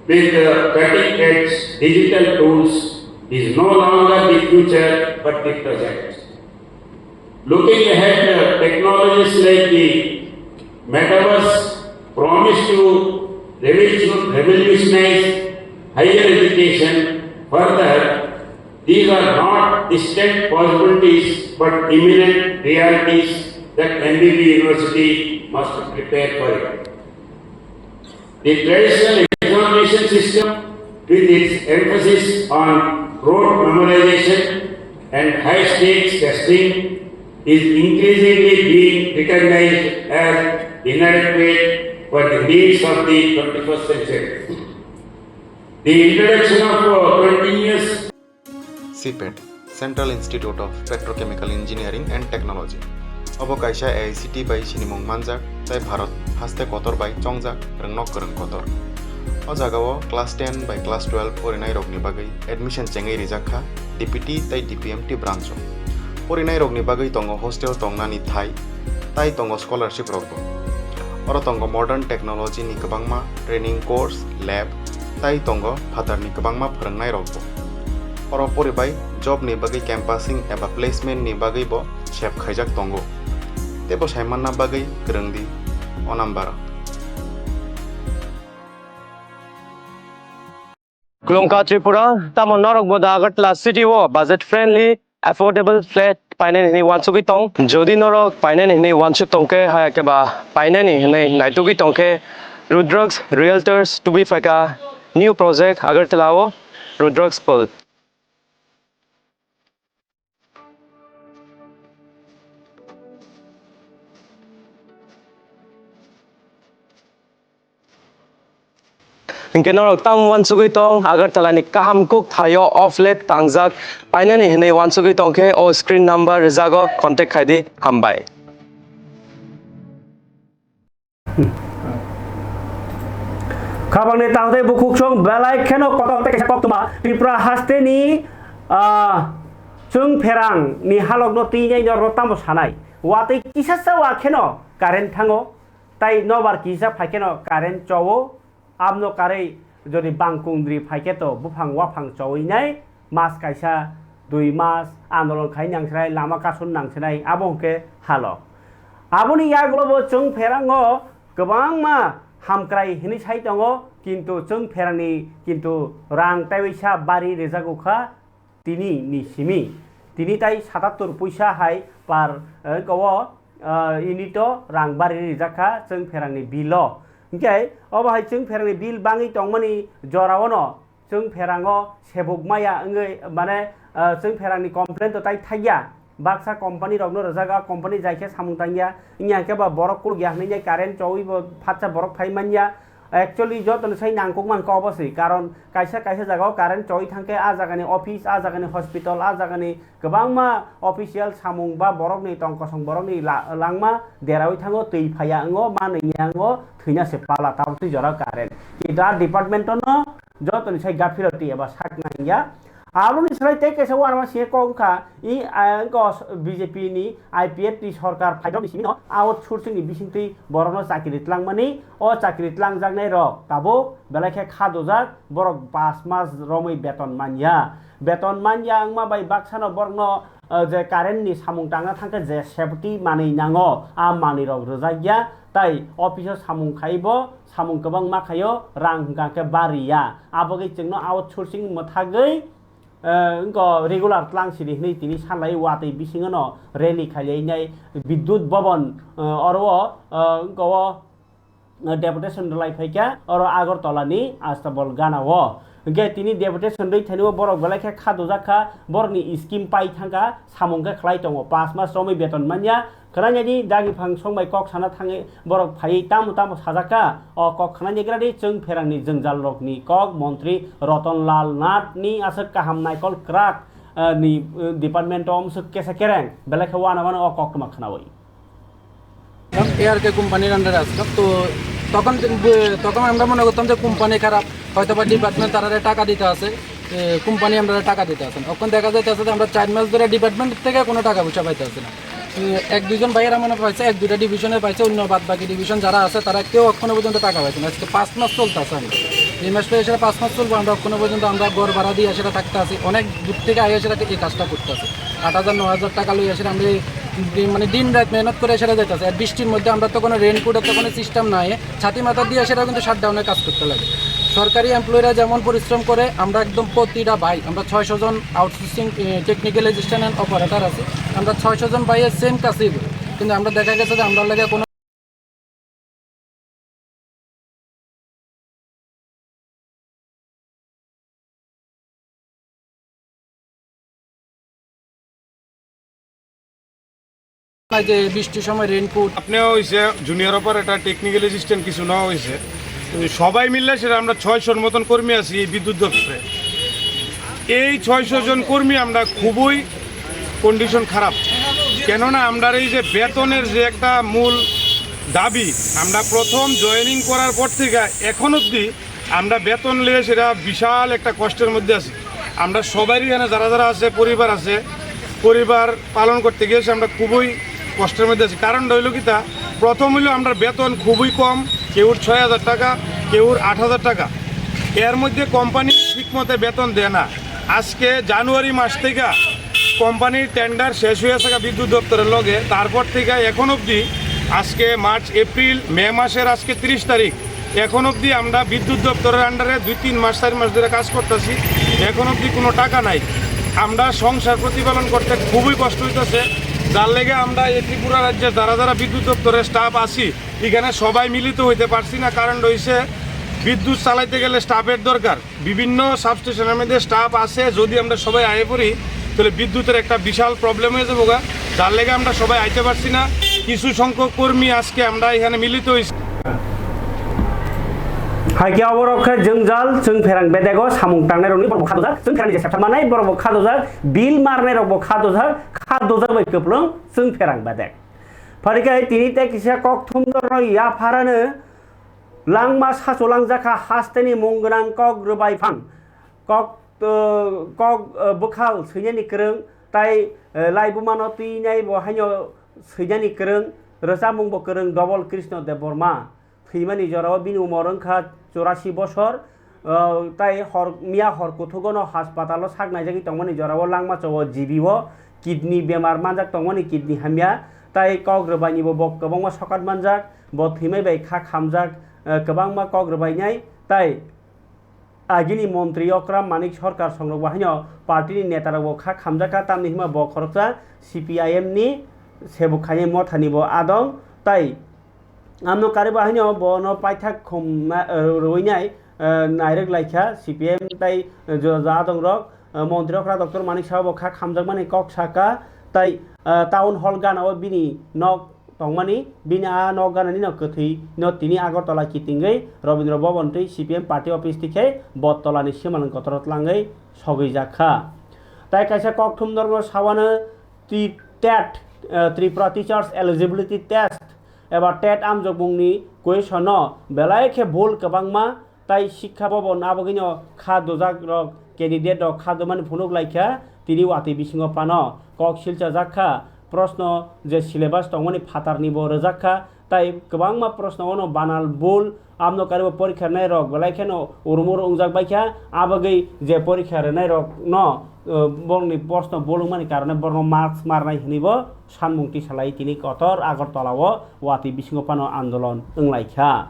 with the cutting edge digital tools, is no longer the future but the present. Looking ahead, uh, technologies like the metaverse promise to revolution-, revolutionize higher education further. These are not distant possibilities but imminent realities that M B B University must prepare for it. The traditional examination system, with its emphasis on rote memorization and high-stakes testing, is increasingly being recognized as inadequate for the needs of the twenty-first century. The introduction of, uh, continuous CPET, Central Institute of Petrochemical Engineering and Technology. Obo kaisa A I C T I bai sinimung manjak tei Bharat haste kotor bai chongjak rwngnok kwrwng kotor. O jagao class ten bai class twelve porinairokni bagwi admission chengwi rijak kha D P T tei D P M T branch o. Porinairokni bagwi tongo hostel tongnani thai, tai tongo scholarship rokbo. Oro tongo modern technology ni kwbangma training course, lab, tai tongo phatarni kwbangma phwrwngnairokbo. Oro poribai job ni bagwi campusing eba placement ni bagwibo sep khaijak tongo. Teibo saimanna bagwi kwrwngdi o number o. Khulumkha Tripura, tamo norok bo da Agartala city o budget friendly, affordable flat painani hinwi wansugwi tong. Jodi norok painani hinwi wansuk tongkhe, haya khe ba painani hinwi naitugwi tongkhe, Rudraks Realtors tubui phaikha new project Agartala o, Rudraks Pearl. Hinkhe norok tamo wansugwi tong, Agartala ni kaham kuk thaio o flat tangjak painani hinwi wansugwi tongkhe o screen number rijago contact khaidi, hambai. Khabangni tangtwi bukhuksong belai kheno kotor tei kaisa koktwma Tripura hasteni, ah, chwng pherang ni halokno twi nai norokno tamo sanai. Watwi kisa cha wa kheno current thango, tai nobar kisa phai kheno current chowo. Abno karwi jodi bangkung dri phaikhe to buphang waphang chowinai mas kaisa dui mas andolon khai nangsinai, lama kasun nangsinai, abo hwnkhe halok. Aboni yagulo bo chwng pherango kwbangma hamkrai hinwi sai tongo, kintu chwng pherangni kintu rang taiwi sa bari rijago kha. Tini ni simi, tini tai satattor puisa hai per, eh, ko, eh, unit o rang bari rijak kha chwng pherangni bill o. Hinkhe obo hai chwng pherangni bill bangwi tongmani jora o no chwng pherango sebuk maya wngwi mane, eh, chwng pherangni complain to tai thaiya. Baksa company rokno rijak, a company jai khe samung tangya, wngya khe ba borok kuluk ya hinwi current chowi bo phatsa borok phai manya. Actually, jotoni sai nangkukma kok obo se, karon kaisa kaisa jagao current choi thangkhe a jagani office, a jagani hospital, a jagani kwbangma official samung ba borokni tongkosong borokni la-, langma deraui thango, twi phaiya wngo, manwi ya wngo, thwina se pala, tabuk twi jora current. Kintu a department-o no jotoni sai gafiloti eba sak nangya. Aboni slai tei kaisa uanama singwi kok wngkha, i, a, wngkha B J P ni I P F ni sorkar phaijak ni simi no outsourcing ni bisingtwi borokno chakri tlangmani, o chakri tlangjaknai rok tabuk belai khe kha dojak, borok pas mas romwi beton manya. Beton manya wngma bai baksano borokno, o, je current ni samung tangna thangkhe je safety manwi nango, a manwi rok rwjakya, tai office o samung khaibo, samung kwbangma khaio, rang hwnkha khe bariya. Abogwi chwngno outsourcing mwthagwi, eh, wngkha regular tlang siri hwnwi tini sanlai watwi bisingono rally khailainai Bidyut Bhavan, eh, oro o, eh, wngkha o, eh, deputation rwlai phaikha oro Agartala ni Astabol gana o. Hwnkhe tini deputation rwi thainwi borok belai khe kha dojak kha, borokni scheme pai thangkha, samung khe khlai tongo, pas mas romwi beton manya, Khwnainani dagi phang song bai kok sana thangwi borok phaiwi tamo tamo sajak kha. O kok khwnaini gradi chwng pherangni jwngjal rokni kok montri Roton Lal Nath ni aswk kaham naikol kwrak, ah, ni, eh, department o amswk kesa kereng belai khe uanamano o koktwma khwnaui. ARK কোম্পানির আন্ডারে আসতাম। তো তখন, তখন আমরা মনে করতাম যে কোম্পানি খারাপ, হয়তো বা ডিপার্টমেন্ট তারারে টাকা দিতে আছে, কোম্পানি আমরা টাকা দিতে আছে না। এখন দেখা যাইতেছে যে আমরা চার মাস ধরে ডিপার্টমেন্ট থেকে কোনো টাকা পয়সা পাইতেছি না। এক দুইজন ভাইয়েরা মনে পাইছে, এক দুইটা ডিভিশনে পাইছে, অন্য বাদ বাকি ডিভিশন যারা আছে তারা কেউ এখনো পর্যন্ত টাকা পাইছে না। আজকে পাঁচ মাস চলতেছে আমরা, এই মাস পেয়ে সেটা পাঁচ মাস চলবো। আমরা এখনো পর্যন্ত আমরা ঘর ভাড়া দিয়ে সেটা থাকতে আছি, অনেক দূর থেকে আইয়া সেটা এই কাজটা করতে আছে। আট হাজার, নয় হাজার টাকা লইয়া সেটা আমরা এই দি-, মানে দিন রাত মেহনত করে সেটা যাইতেছে। আর বৃষ্টির মধ্যে আমরা তো কোনো রেইনকোটের তো কোনো সিস্টেম নাই, ছাতি মাথা দিয়ে সেটা কিন্তু শাটডাউনের কাজ করতে লাগে। সরকারি এমপ্লয়িরা যেমন পরিশ্রম করে, আমরা একদম প্রতিটা ভাই, আমরা ছয়শো জন আউটসোর্সিং, এ, টেকনিক্যাল অ্যাসিস্ট্যান্ট অ্যান্ড অপারেটর আছে, আমরা ছয়শো জন ভাইয়ের সেম কাজই করি, কিন্তু আমরা দেখা গেছে যে আমরা লাগে কোনো নাই যে বৃষ্টির সময় রেইনকোট। আপনিও হইছে জুনিয়র অপারেটর, টেকনিক্যাল অ্যাসিস্ট্যান্ট কিছু নেওয়া হয়েছে। কিন্তু সবাই মিললে সেটা আমরা ছয়শোর মতন কর্মী আছি এই বিদ্যুৎ দপ্তরে। এই ছয়শো জন কর্মী আমরা খুবই কন্ডিশন খারাপ, কেননা আমরা এই যে বেতনের যে একটা মূল দাবি, আমরা প্রথম জয়েনিং করার পর থেকে এখন অবধি আমরা বেতন নিয়ে সেটা বিশাল একটা কষ্টের মধ্যে আছি। আমরা সবারই এখানে যারা যারা আছে, পরিবার আছে, পরিবার পালন করতে গিয়ে আমরা খুবই কষ্টের মধ্যে আছি। কারণটা হইলো কি তা, প্রথম হইলো আমরা বেতন খুবই কম, কেউর ছয় হাজার টাকা, কেউর আট হাজার টাকা। এর মধ্যে কোম্পানি ঠিকমতো বেতন দেয় না। আজকে জানুয়ারি মাস থেকে কোম্পানির টেন্ডার শেষ হয়ে আছে বিদ্যুৎ দপ্তরের লগে, তারপর থেকে এখন অবধি, আজকে মার্চ, এপ্রিল, মে মাসের আজকে তিরিশ তারিখ, এখন অবধি আমরা বিদ্যুৎ দপ্তরের আন্ডারে দুই তিন মাস, চার মাস ধরে কাজ করতেছি, এখন অবধি কোনো টাকা নাই। আমরা সংসার প্রতিপালন করতে খুবই কষ্ট হইতেছে, যার লেগে আমরা এই ত্রিপুরা রাজ্যে যারা যারা বিদ্যুৎ দপ্তরের স্টাফ আছি, এখানে সবাই মিলিত হইতে পারছি না। কারণ রয়েছে, বিদ্যুৎ চালাইতে গেলে স্টাফের দরকার, বিভিন্ন সাবস্টেশনের মধ্যে স্টাফ আছে, যদি আমরা সবাই আয়ে পড়ি, তাহলে বিদ্যুতের একটা বিশাল প্রবলেম হয়ে যাবো গা, যার লেগে আমরা সবাই আইতে পারছি না। কিছু সংখ্যক কর্মী আজকে আমরা এখানে মিলিত হয়েছি। Hai khe oborok khe jwngjal, chwng pherang bedego samung tangnai rokni borok bo kha dojak, chwng pherangni je sepsa manai borok bo kha dojak, bill marnai rok bo kha dojak, kha dojak bai kwplwng chwng pherang bedek. Phari khe tini tei kisa kok thumdorno yapharano langma sachulangjak kha hasteni mung gwnang kok rwbai phang. Kok, uh, kok, uh, bwkhal swinani kwrwng tai, uh, laibumano twinai bo haino swinani kwrwng, rwchapmung bo kwrwng Dobol Krishna Debbarma. Thwimani jorao bini umor wngkha churasi bosor, uh, tai hor, miya hor kuthugono haspatalo sak naijagwi tongmani jorao langma chao G B o kidney bemar manjak tongmani, kidney hamya, tai kok rwbainibo bo kwbangma sokat manjak, bo thwimai bai kha khamjak, uh, kwbangma kok rwbainai, tai Agini montri okra Manik Sarkar songrok bo haino party ni neta rok bo kha khamjak kha, tamni hwnba bo khoroksa C P I M ni sebuk khainai motha ni bo adong, tai amno karwi bo haino bono paithak khum na, rwinai, eh, nairwk laikha C P I M tai, eh, juda juda adong rok, eh, montri okra Doctor Manik Saha bo kha khamjakmani kok saka, tai, eh, town hall gana o bini nok tongmani, bini a nok ganani no kwthwi no tini Agartala kitingwi Rabindra Bhaban twi C P M party office tikhe Bottola ni simalwng kotor o tlangwi sogwi jak kha. Tai kaisa kokthum norno sawano ti-, tet, eh, Tripura Teachers Eligibility Test eba tet amjokmungni question no belai khe bul kwbangma tai Shiksha Bhaban abagwino kha dujak rok candidate rok kha dumani phunuk lai kha tini watwi bisingo phano kok silchajak kha. Proshno je syllabus tongmani phatarni bo rwjak kha, tai kwbangma proshno ono banal bul, amno karibo porikha rwnai rok belai kheno urumur wngjak bai kha, abagwi je porikha rwnai rok no, eh, borokni proshno bul wngmani karone borokno marks marnai hwnwi bo sanmung tisalai tini kotor Agartala o watwi bisingo phano andolon wnglai kha.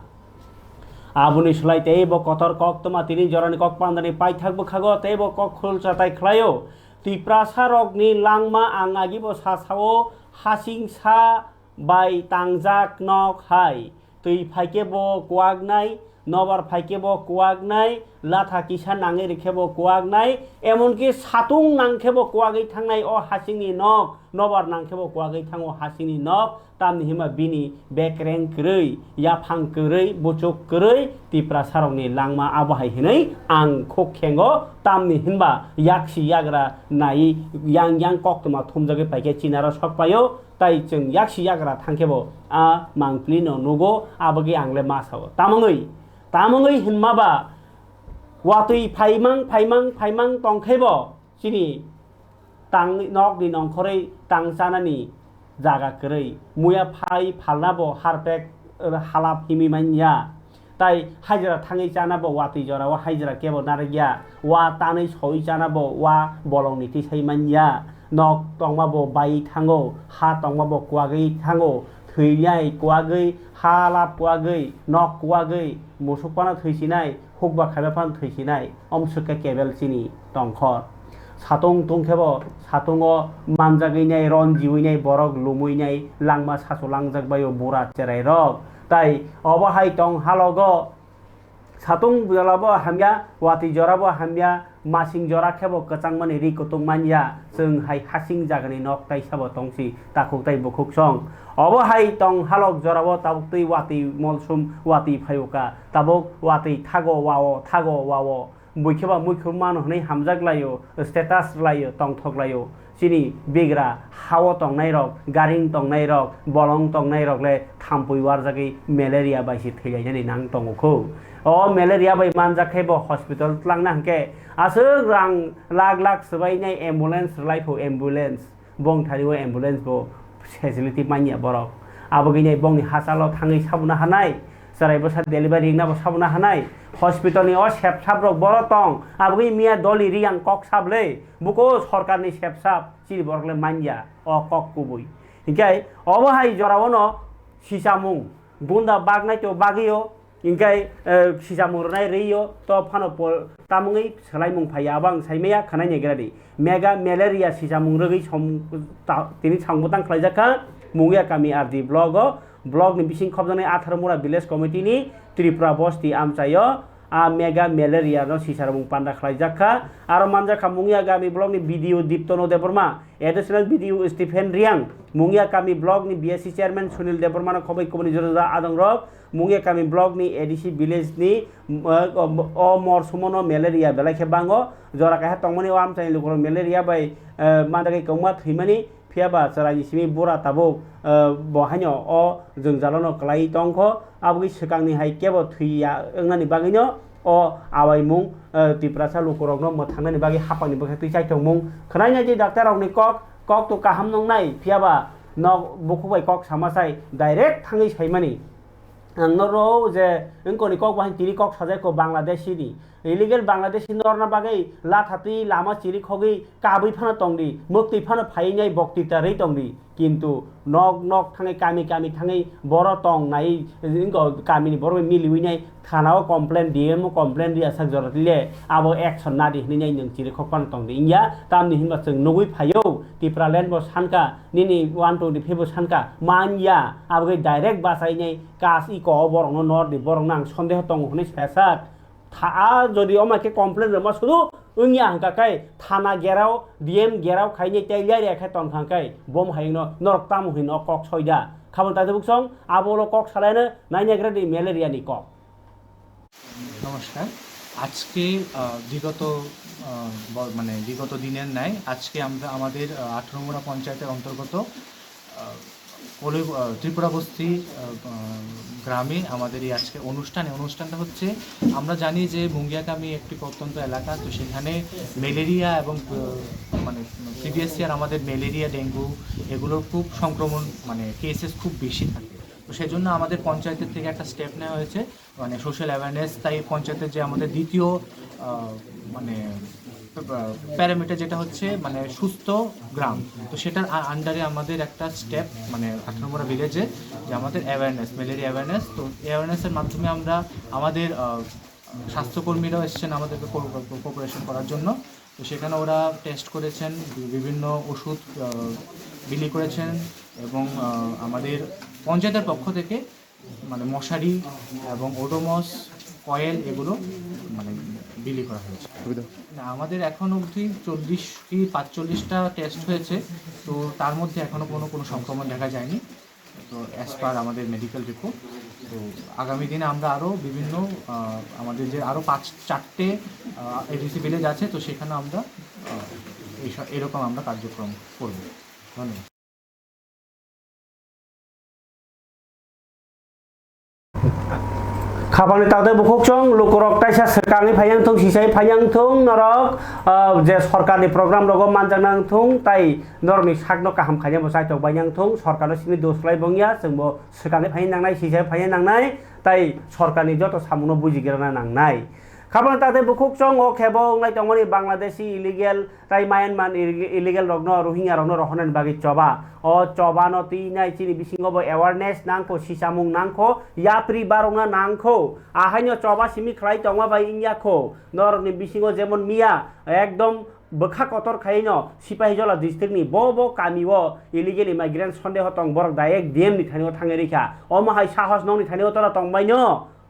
Aboni slai teibo kotor koktwma tini jorani kok pandani paithak bwkhago teibo kok khulsa tai khlaio. Tiprasa rokni langma ang agibo sa sao, hasing sa bai tangjak nok hai. Twi phaikhe bo kuwaknai, nobar phaikhe bo kuwaknai, latha kisa nangwi rikhe bo kuwaknai, emonki satung nangkhe bo kuwagwi thangnai o hasingni nok, nobar nangkhe bo kuwagwi thango hasingni nok. Tamni hwnba bini bekreng kwrwi, yaphang kwrwi, buchuk kwrwi Tiprasarokni langma abo hai hwnwi ang khuk khengo. Tamni hwnba yaksi yagra nai yang yang koktwma thumjagwi paikhe chinaro sok paio, tai chwng yaksi yagra thangkhebo a mangpili no nugo, abagwi ang le ma sao. Tamongwi, tamongwi hwnma ba watwi phaimang, phaimang, phaimang tongkhebo chini tang nokni nongkhorwi tang chanani jaga kwrwi. Muya phai phalna bo harpek, eh, halap himwi manya. Tai hajra thangwi chana bo watwi jora o hajra kebo narwkya. Wa tanwi soi chana bo wa bolongni tisai manya. Nok tongma bo bai thango, ha tongma bo kuwagwi thango. Thwinai kuwagwi, halap kuwagwi, nok kuwagwi, musuk phano thwisinai, hukba khaiba phano thwisinai, omswk khe kebel chini tongkhor. Satung tungkhebo, satungo manjagwinai, ronjiwinai, borok lumwinai, langma sasu langjak baio bura cherairok. Tai obo hai tong halogo, satung bwlabo hamya, watwi jorabo hamya, masing jora khebo kwchangmani ri kutung manya, chwng hai hasing jagani nok taisabo tongsi, takhuk tai bukhuk song. Obo hai tong halok jorao tabuk twi watwi molsum watwi phaio ka, tabuk watwi thago wao, thago wao. Buikhe ba muikhur mano hwnwi hamjak laio, status rwlaio, tongthok laio. Chini bigra hao tongnairok, garing tongnairok, bolong tongnairok le thampui warjagwi malaria bai se thwilainani nang tongo kho. O malaria bai manjak khe bo hospital tlangna hwnkhe aswk rang lakh lakh swbainai ambulance rwlai pho, ambulance. Bongthani o ambulance bo facility manya borok. Abogwinai bongni hachalo thangwi sabuna hanai, chwrai bwsa delivery wngna bo sabuna hanai. Hospital ni o sep sap rok boro tong, abogwi miya doli ri ang kok sable, buko sorkar ni sep sap chini borok le manya o kok kubui. Hinkhe obo hai jora o no sichamung gunda bagnai to bagwi o, hinkhe, eh, sichamung rwnai rwi o, to phano pol tamungwi swlaimung phai ya, abo ang sai maya khwnai nai gra di. Mega malaria sichamung rwgwi som-, ta-, tini samung bwtang khlaijak kha, Mungia kami R D block o, block ni bising khopjaknai Atharmura village committee ni Tripura bosti amchai o, a mega malaria no sichamung panda khlaijak kha. Aro manjak kha Mungia kami block ni B D O Diptono Debbarma, additional B D O Stephen Riang, Mungia kami block ni B S C chairman Sunil Debbarma no khoboi kubuni jora jora adong rok, Mungia kami block ni A D C village ni, mm, eh, o, o mor sumono malaria belai khe bango. Jora kaisa tongmani o amchaini lukurok malaria bai, eh, mandagwi kwbangma thwimani, phiya ba chwraini simi bura tabuk, eh, bo haino o jwngjalono kwlaiwi tongkho. Aboni swkangni hai kebo thwi ya wngnani bagwino o awaimung, eh, Tiprasa lukurokno mwthangnani bagwi haphangni bwkha twi chaithokmung khwnai nai di doctor rokni kok, kok to kaham nwngnai, phiya ba nok bukhuk bai kok sama sai direct thangwi saimani. Ang norok je wngkoni kok bahai tini kok sajai ko Bangladeshi ni. Illegal Bangladeshi norna bagwi latha twi lama chiri khogwi kabwi phano tongdi, mwktwi phano phaiwi nai bokti tarwi tongdi. Kintu nok nok thangwi kami kami thangwi boro tong nai wngko kamini borok bai miliwi nai thana o complain, D M o complain ri asak jora twi le abo action nadi hwnwi nai nwng chiri khok phano tongdi. Wngya tamni hinba chwng nugwi phaio Tipraland bo sanka nini one twenty five bo sanka manya abogwi direct bachai nai kas iko o borokno nor di, borokno ang sondeho tongo hwnwi sasak. Tha, a jodi oma khe complain rwma sudu wngya hwnkha khe thana gerao, D M gerao khainai tei yari khe tongkha khe bom hayungno norok tamo hino kok soida. Khabang takhuk song abo ulo kok salaino nainaigra di malaria ni kok. নমস্কার। আজকে, আহ, বিগত, আহ, ব-, মানে বিগত দিনের ন্যায় আজকে আমরা আমাদের, আহ, আঠারো মুড়া পঞ্চায়েতের অন্তর্গত, আহ, কলি-, আহ, ত্রিপুরা বস্তি, আহ, আহ, গ্রামে আমাদের এই আজকে অনুষ্ঠান। এই অনুষ্ঠানটা হচ্ছে, আমরা জানি যে মুঙ্গিয়াকামি একটি প্রত্যন্ত এলাকা, তো সেখানে ম্যালেরিয়া এবং, আহ, মানে প্রিভিয়াস ইয়ার আমাদের ম্যালেরিয়া, ডেঙ্গু এগুলোর খুব সংক্রমণ, মানে কেসেস খুব বেশি থাকে। তো সেজন্য আমাদের পঞ্চায়েতের থেকে একটা স্টেপ নেওয়া হয়েছে, মানে সোশ্যাল অ্যাওয়ারনেস। তাই পঞ্চায়েতের যে আমাদের দ্বিতীয়, আহ, মানে প্যারামিটার যেটা হচ্ছে মানে সুস্থ গ্রাম, তো সেটার আন্ডারে আমাদের একটা স্টেপ মানে আঠারো মুড়া ভিলেজে যে আমাদের অ্যাওয়ারনেস, ম্যালেরিয়া অ্যাওয়ারনেস। তো অ্যাওয়ারনেসের মাধ্যমে আমরা আমাদের, আহ, স্বাস্থ্যকর্মীরাও এসেছেন আমাদেরকে কোঅপারেশন করার জন্য। তো সেখানে ওরা টেস্ট করেছেন, বি-, বিভিন্ন ওষুধ, আহ, বিলি করেছেন এবং, আহ, আমাদের পঞ্চায়েতের পক্ষ থেকে মানে মশারি এবং ওডোমস, কয়েল এগুলো মানে বিলি করা হয়েছে। না, আমাদের এখন অবধি চল্লিশ কি পাঁচচল্লিশটা টেস্ট হয়েছে, তো তার মধ্যে এখনো কোনো, কোনো সংক্রমণ দেখা যায়নি। তো অ্যাজ পার আমাদের মেডিকেল রিপোর্ট, তো আগামী দিনে আমরা আরও বিভিন্ন, আহ, আমাদের যে আরও পাঁচ, চারটে, আহ, এডিসি ভিলেজ আছে, তো সেখানে আমরা, আহ, এইসব, এরকম আমরা কার্যক্রম করব। ধন্যবাদ। Khabangni takdai bukhuk chwng lukurok taisa swkangwi phaiyang thung, sisai phaiyang thung norok, ah, je sorkarni program rogo manjak nang thung, tai norokni sakno kaham khaina bo chaitok bai nang thung, sorkarno simi dos khlai bongya, chwngbo swkangwi phaina nangnai, sisai phaina nangnai, tai sorkarni joto samungno bujigrana nangnai. Khabangni takdai bukhuk chwng o khebo wnglai tongmani Bangladeshi illegal tai Myanmar illegal rokno, Rohingya rokno rohornani bagwi choba. O choba no twi nai chini bisingo bo awareness nangkho, sisamung nangkho, yapri barokna nangkho. Ahaino choba simi khlai tongma bai wngya kho. Norokni bisingo jemon miya ekdom bwkha kotor khaino Sipahijola district ni bo bo kami o illegal immigrant sondeho tong borok direct D M ni thani o thangwi rikha. Omo hai sahos nokni thani o tora tongbaino.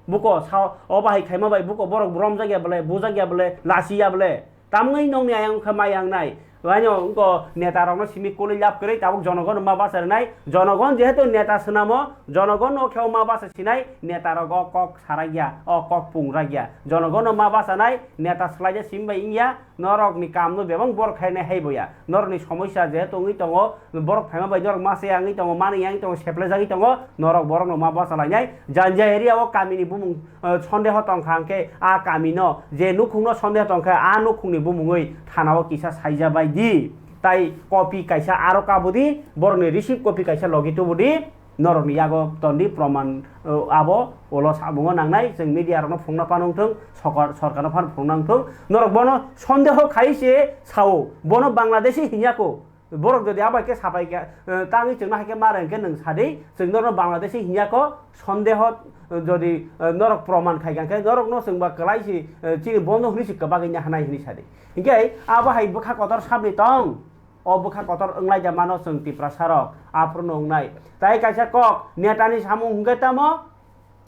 Buko sa-, obo hai khaima bai buko borok romjakya bole, bujakya bole, lasiya bole. Tamni nokni ayang wngkha mai yang nai. Waino wngko neta rokno simi kuli lab kwrwi tabuk jonogon ma basa rwnai. Jonogon jehetu neta swnamo, jonogon no kheo ma basa sinai, neta rok o kok sarakya, o kok pungrakya. Jonogon no ma basa nai, neta swlaija simi bai wngya, norok ni kam no bebak borok khainai hai boya. Norok ni somosya jehetu wngwi tongo, borok phaima bai norok ma se wngwi tongo, mani wngwi tongo, seplejagwi tongo, norok borok no ma basa lainai. Janja area o kami ni bumung, eh, sondeho tongkha hwnkhe a kami no, je nukhung no sondeho tongkha a nukhung ni bumungwi thana o kisa saija bai di. Tai copy kaisa aro kabo di, borok ni receipt copy kaisa logi tubu di, norok ni yago ton di proman, eh, abo ulo samungo nangnai, chwng media rok no phunukna phano wngthung, sokar-, sorkar no phano phunukna wngthung, norok bono sondeho khai se sao, bono Bangladeshi hinya ko. Borok jodi abo hai khe sapai kha, eh, tangwi chwngno hai khe ma rwng khe nwng sa di, chwng norokno Bangladeshi hinya kho, sondeho, eh, jodi, eh, norok proman khai kha khe norokno chwng ba kwlai si, eh, chini bondo hwnwi si kwbagwi nahana hwnwi sa di. Hinkhe abo hai bwkha kotor sabni tong, o bwkha kotor wnglai da mano chwng Tiprasa rok, aphuru no wngnai. Tai kaisa kok, netani samung hwnkhe tamo,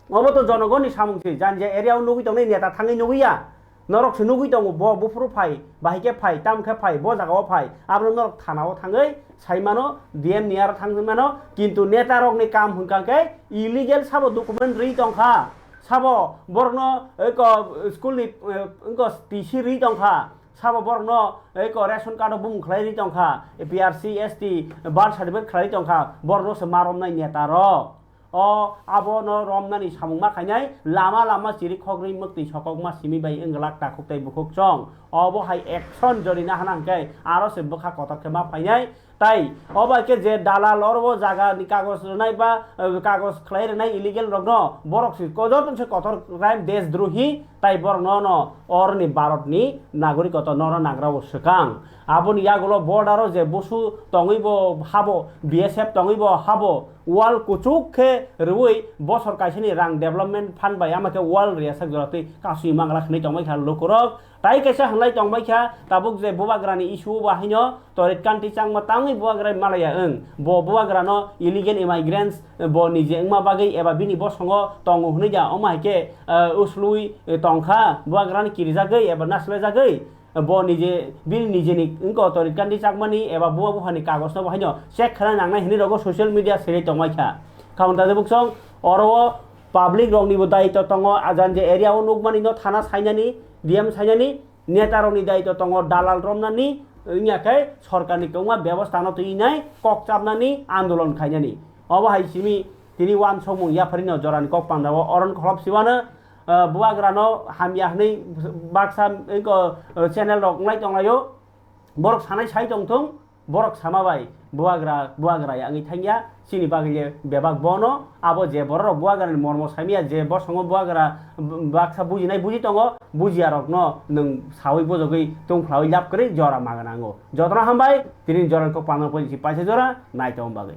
Obo to jonogonni samung se, jani je area o nugwi tongnai neta thangwi nugwi ya. Norok se nugwi tongo, bo buphuru phai, bahai khe phai, tamo khe phai, bo jaga o phai. Abono norok thana o thangwi sai mano, D M ni aro thangwi mano, kintu neta rokni kam hwnkha khe illegal sabo document rwi tongkha. Sabo borokno eko school ni, eh, eko T C rwi tongkha. Sabo borokno eko ration card o bumung khlai rwi tongkha, P R C, S T, birth certificate khlai rwi tongkha, borokno se ma romnai neta rok. O abono romnani samung ma khainai, lama lama chiri khogri mwktwi sokokma simi bai wng glak takhuk tei bukhuk chong. Obo hai action jori nahana hwnkhe aro se bwkha kotor khe ma phainai. Tai obo hai khe je dalal oro o jaga ni kagoj rwnai ba, eh, kagoj khlai rwnai illegal rokno borok se ko-, joto se kotor crime deshdrohi tai borok no no oroni Bharat ni nagorikotw no no nagra o swkang. Aboni yagulo border o je Busu tongwi bo habo, B S F tongwi bo habo, wall kuchuk khe rwui bosor kaisani rang development fund bai ama khe wall riyasak jora twi kasui mangla hwnwi tongbai kha lukurok. Tai kaisa hwnlai tongbai kha tabuk je bubagrani issue bo haino torit kanti changma tangwi bubagra malaya wng. Bo bubagrano illegal immigrants bo nije wngma bagwi eba bini bosongo tongo hwnwi da omo hai khe, eh, uslui, eh, tongkha bubagrani kirijagwi eba naslajagwi. bo nije, bini nijeni wngkha authority kandi chakmani eba buma buphani kagoj no bo haino check khlai nangnai hinwi rogo social media seri tongmai kha. Khamung taje buksong oro o public rok ni bo daitw tongo, ajan je area o nukmani no thana sainani, D M sainani, neta rok ni daitw tongo, dalal romnani, wngya khe sorkar ni kwbangma bebosta no twi nai, kok chapnani, andolon khainani. Obo hai simi tini uansukmung yapharino jorani kok pandao oron kholop siwano, ah, bubagrano hamya hwnwi baksa, wngkha, ah, channel rok wngnai tonglaio. Borok sanai sai tongthung, borok sama bai bubagra, bubagra ya wngwi thangya, chini bagwi le bebak bono, abo je borok rok bubagrani mormo saimya, je bosongo bubagra baksa bujinai buji tongo, bujiya rokno nwng sawi bujogwi tongkhlawi lab kwrwi jora magana nango. Jotono hambai, tini jorani kok pandao pori si paisa jora nai tongma bagwi.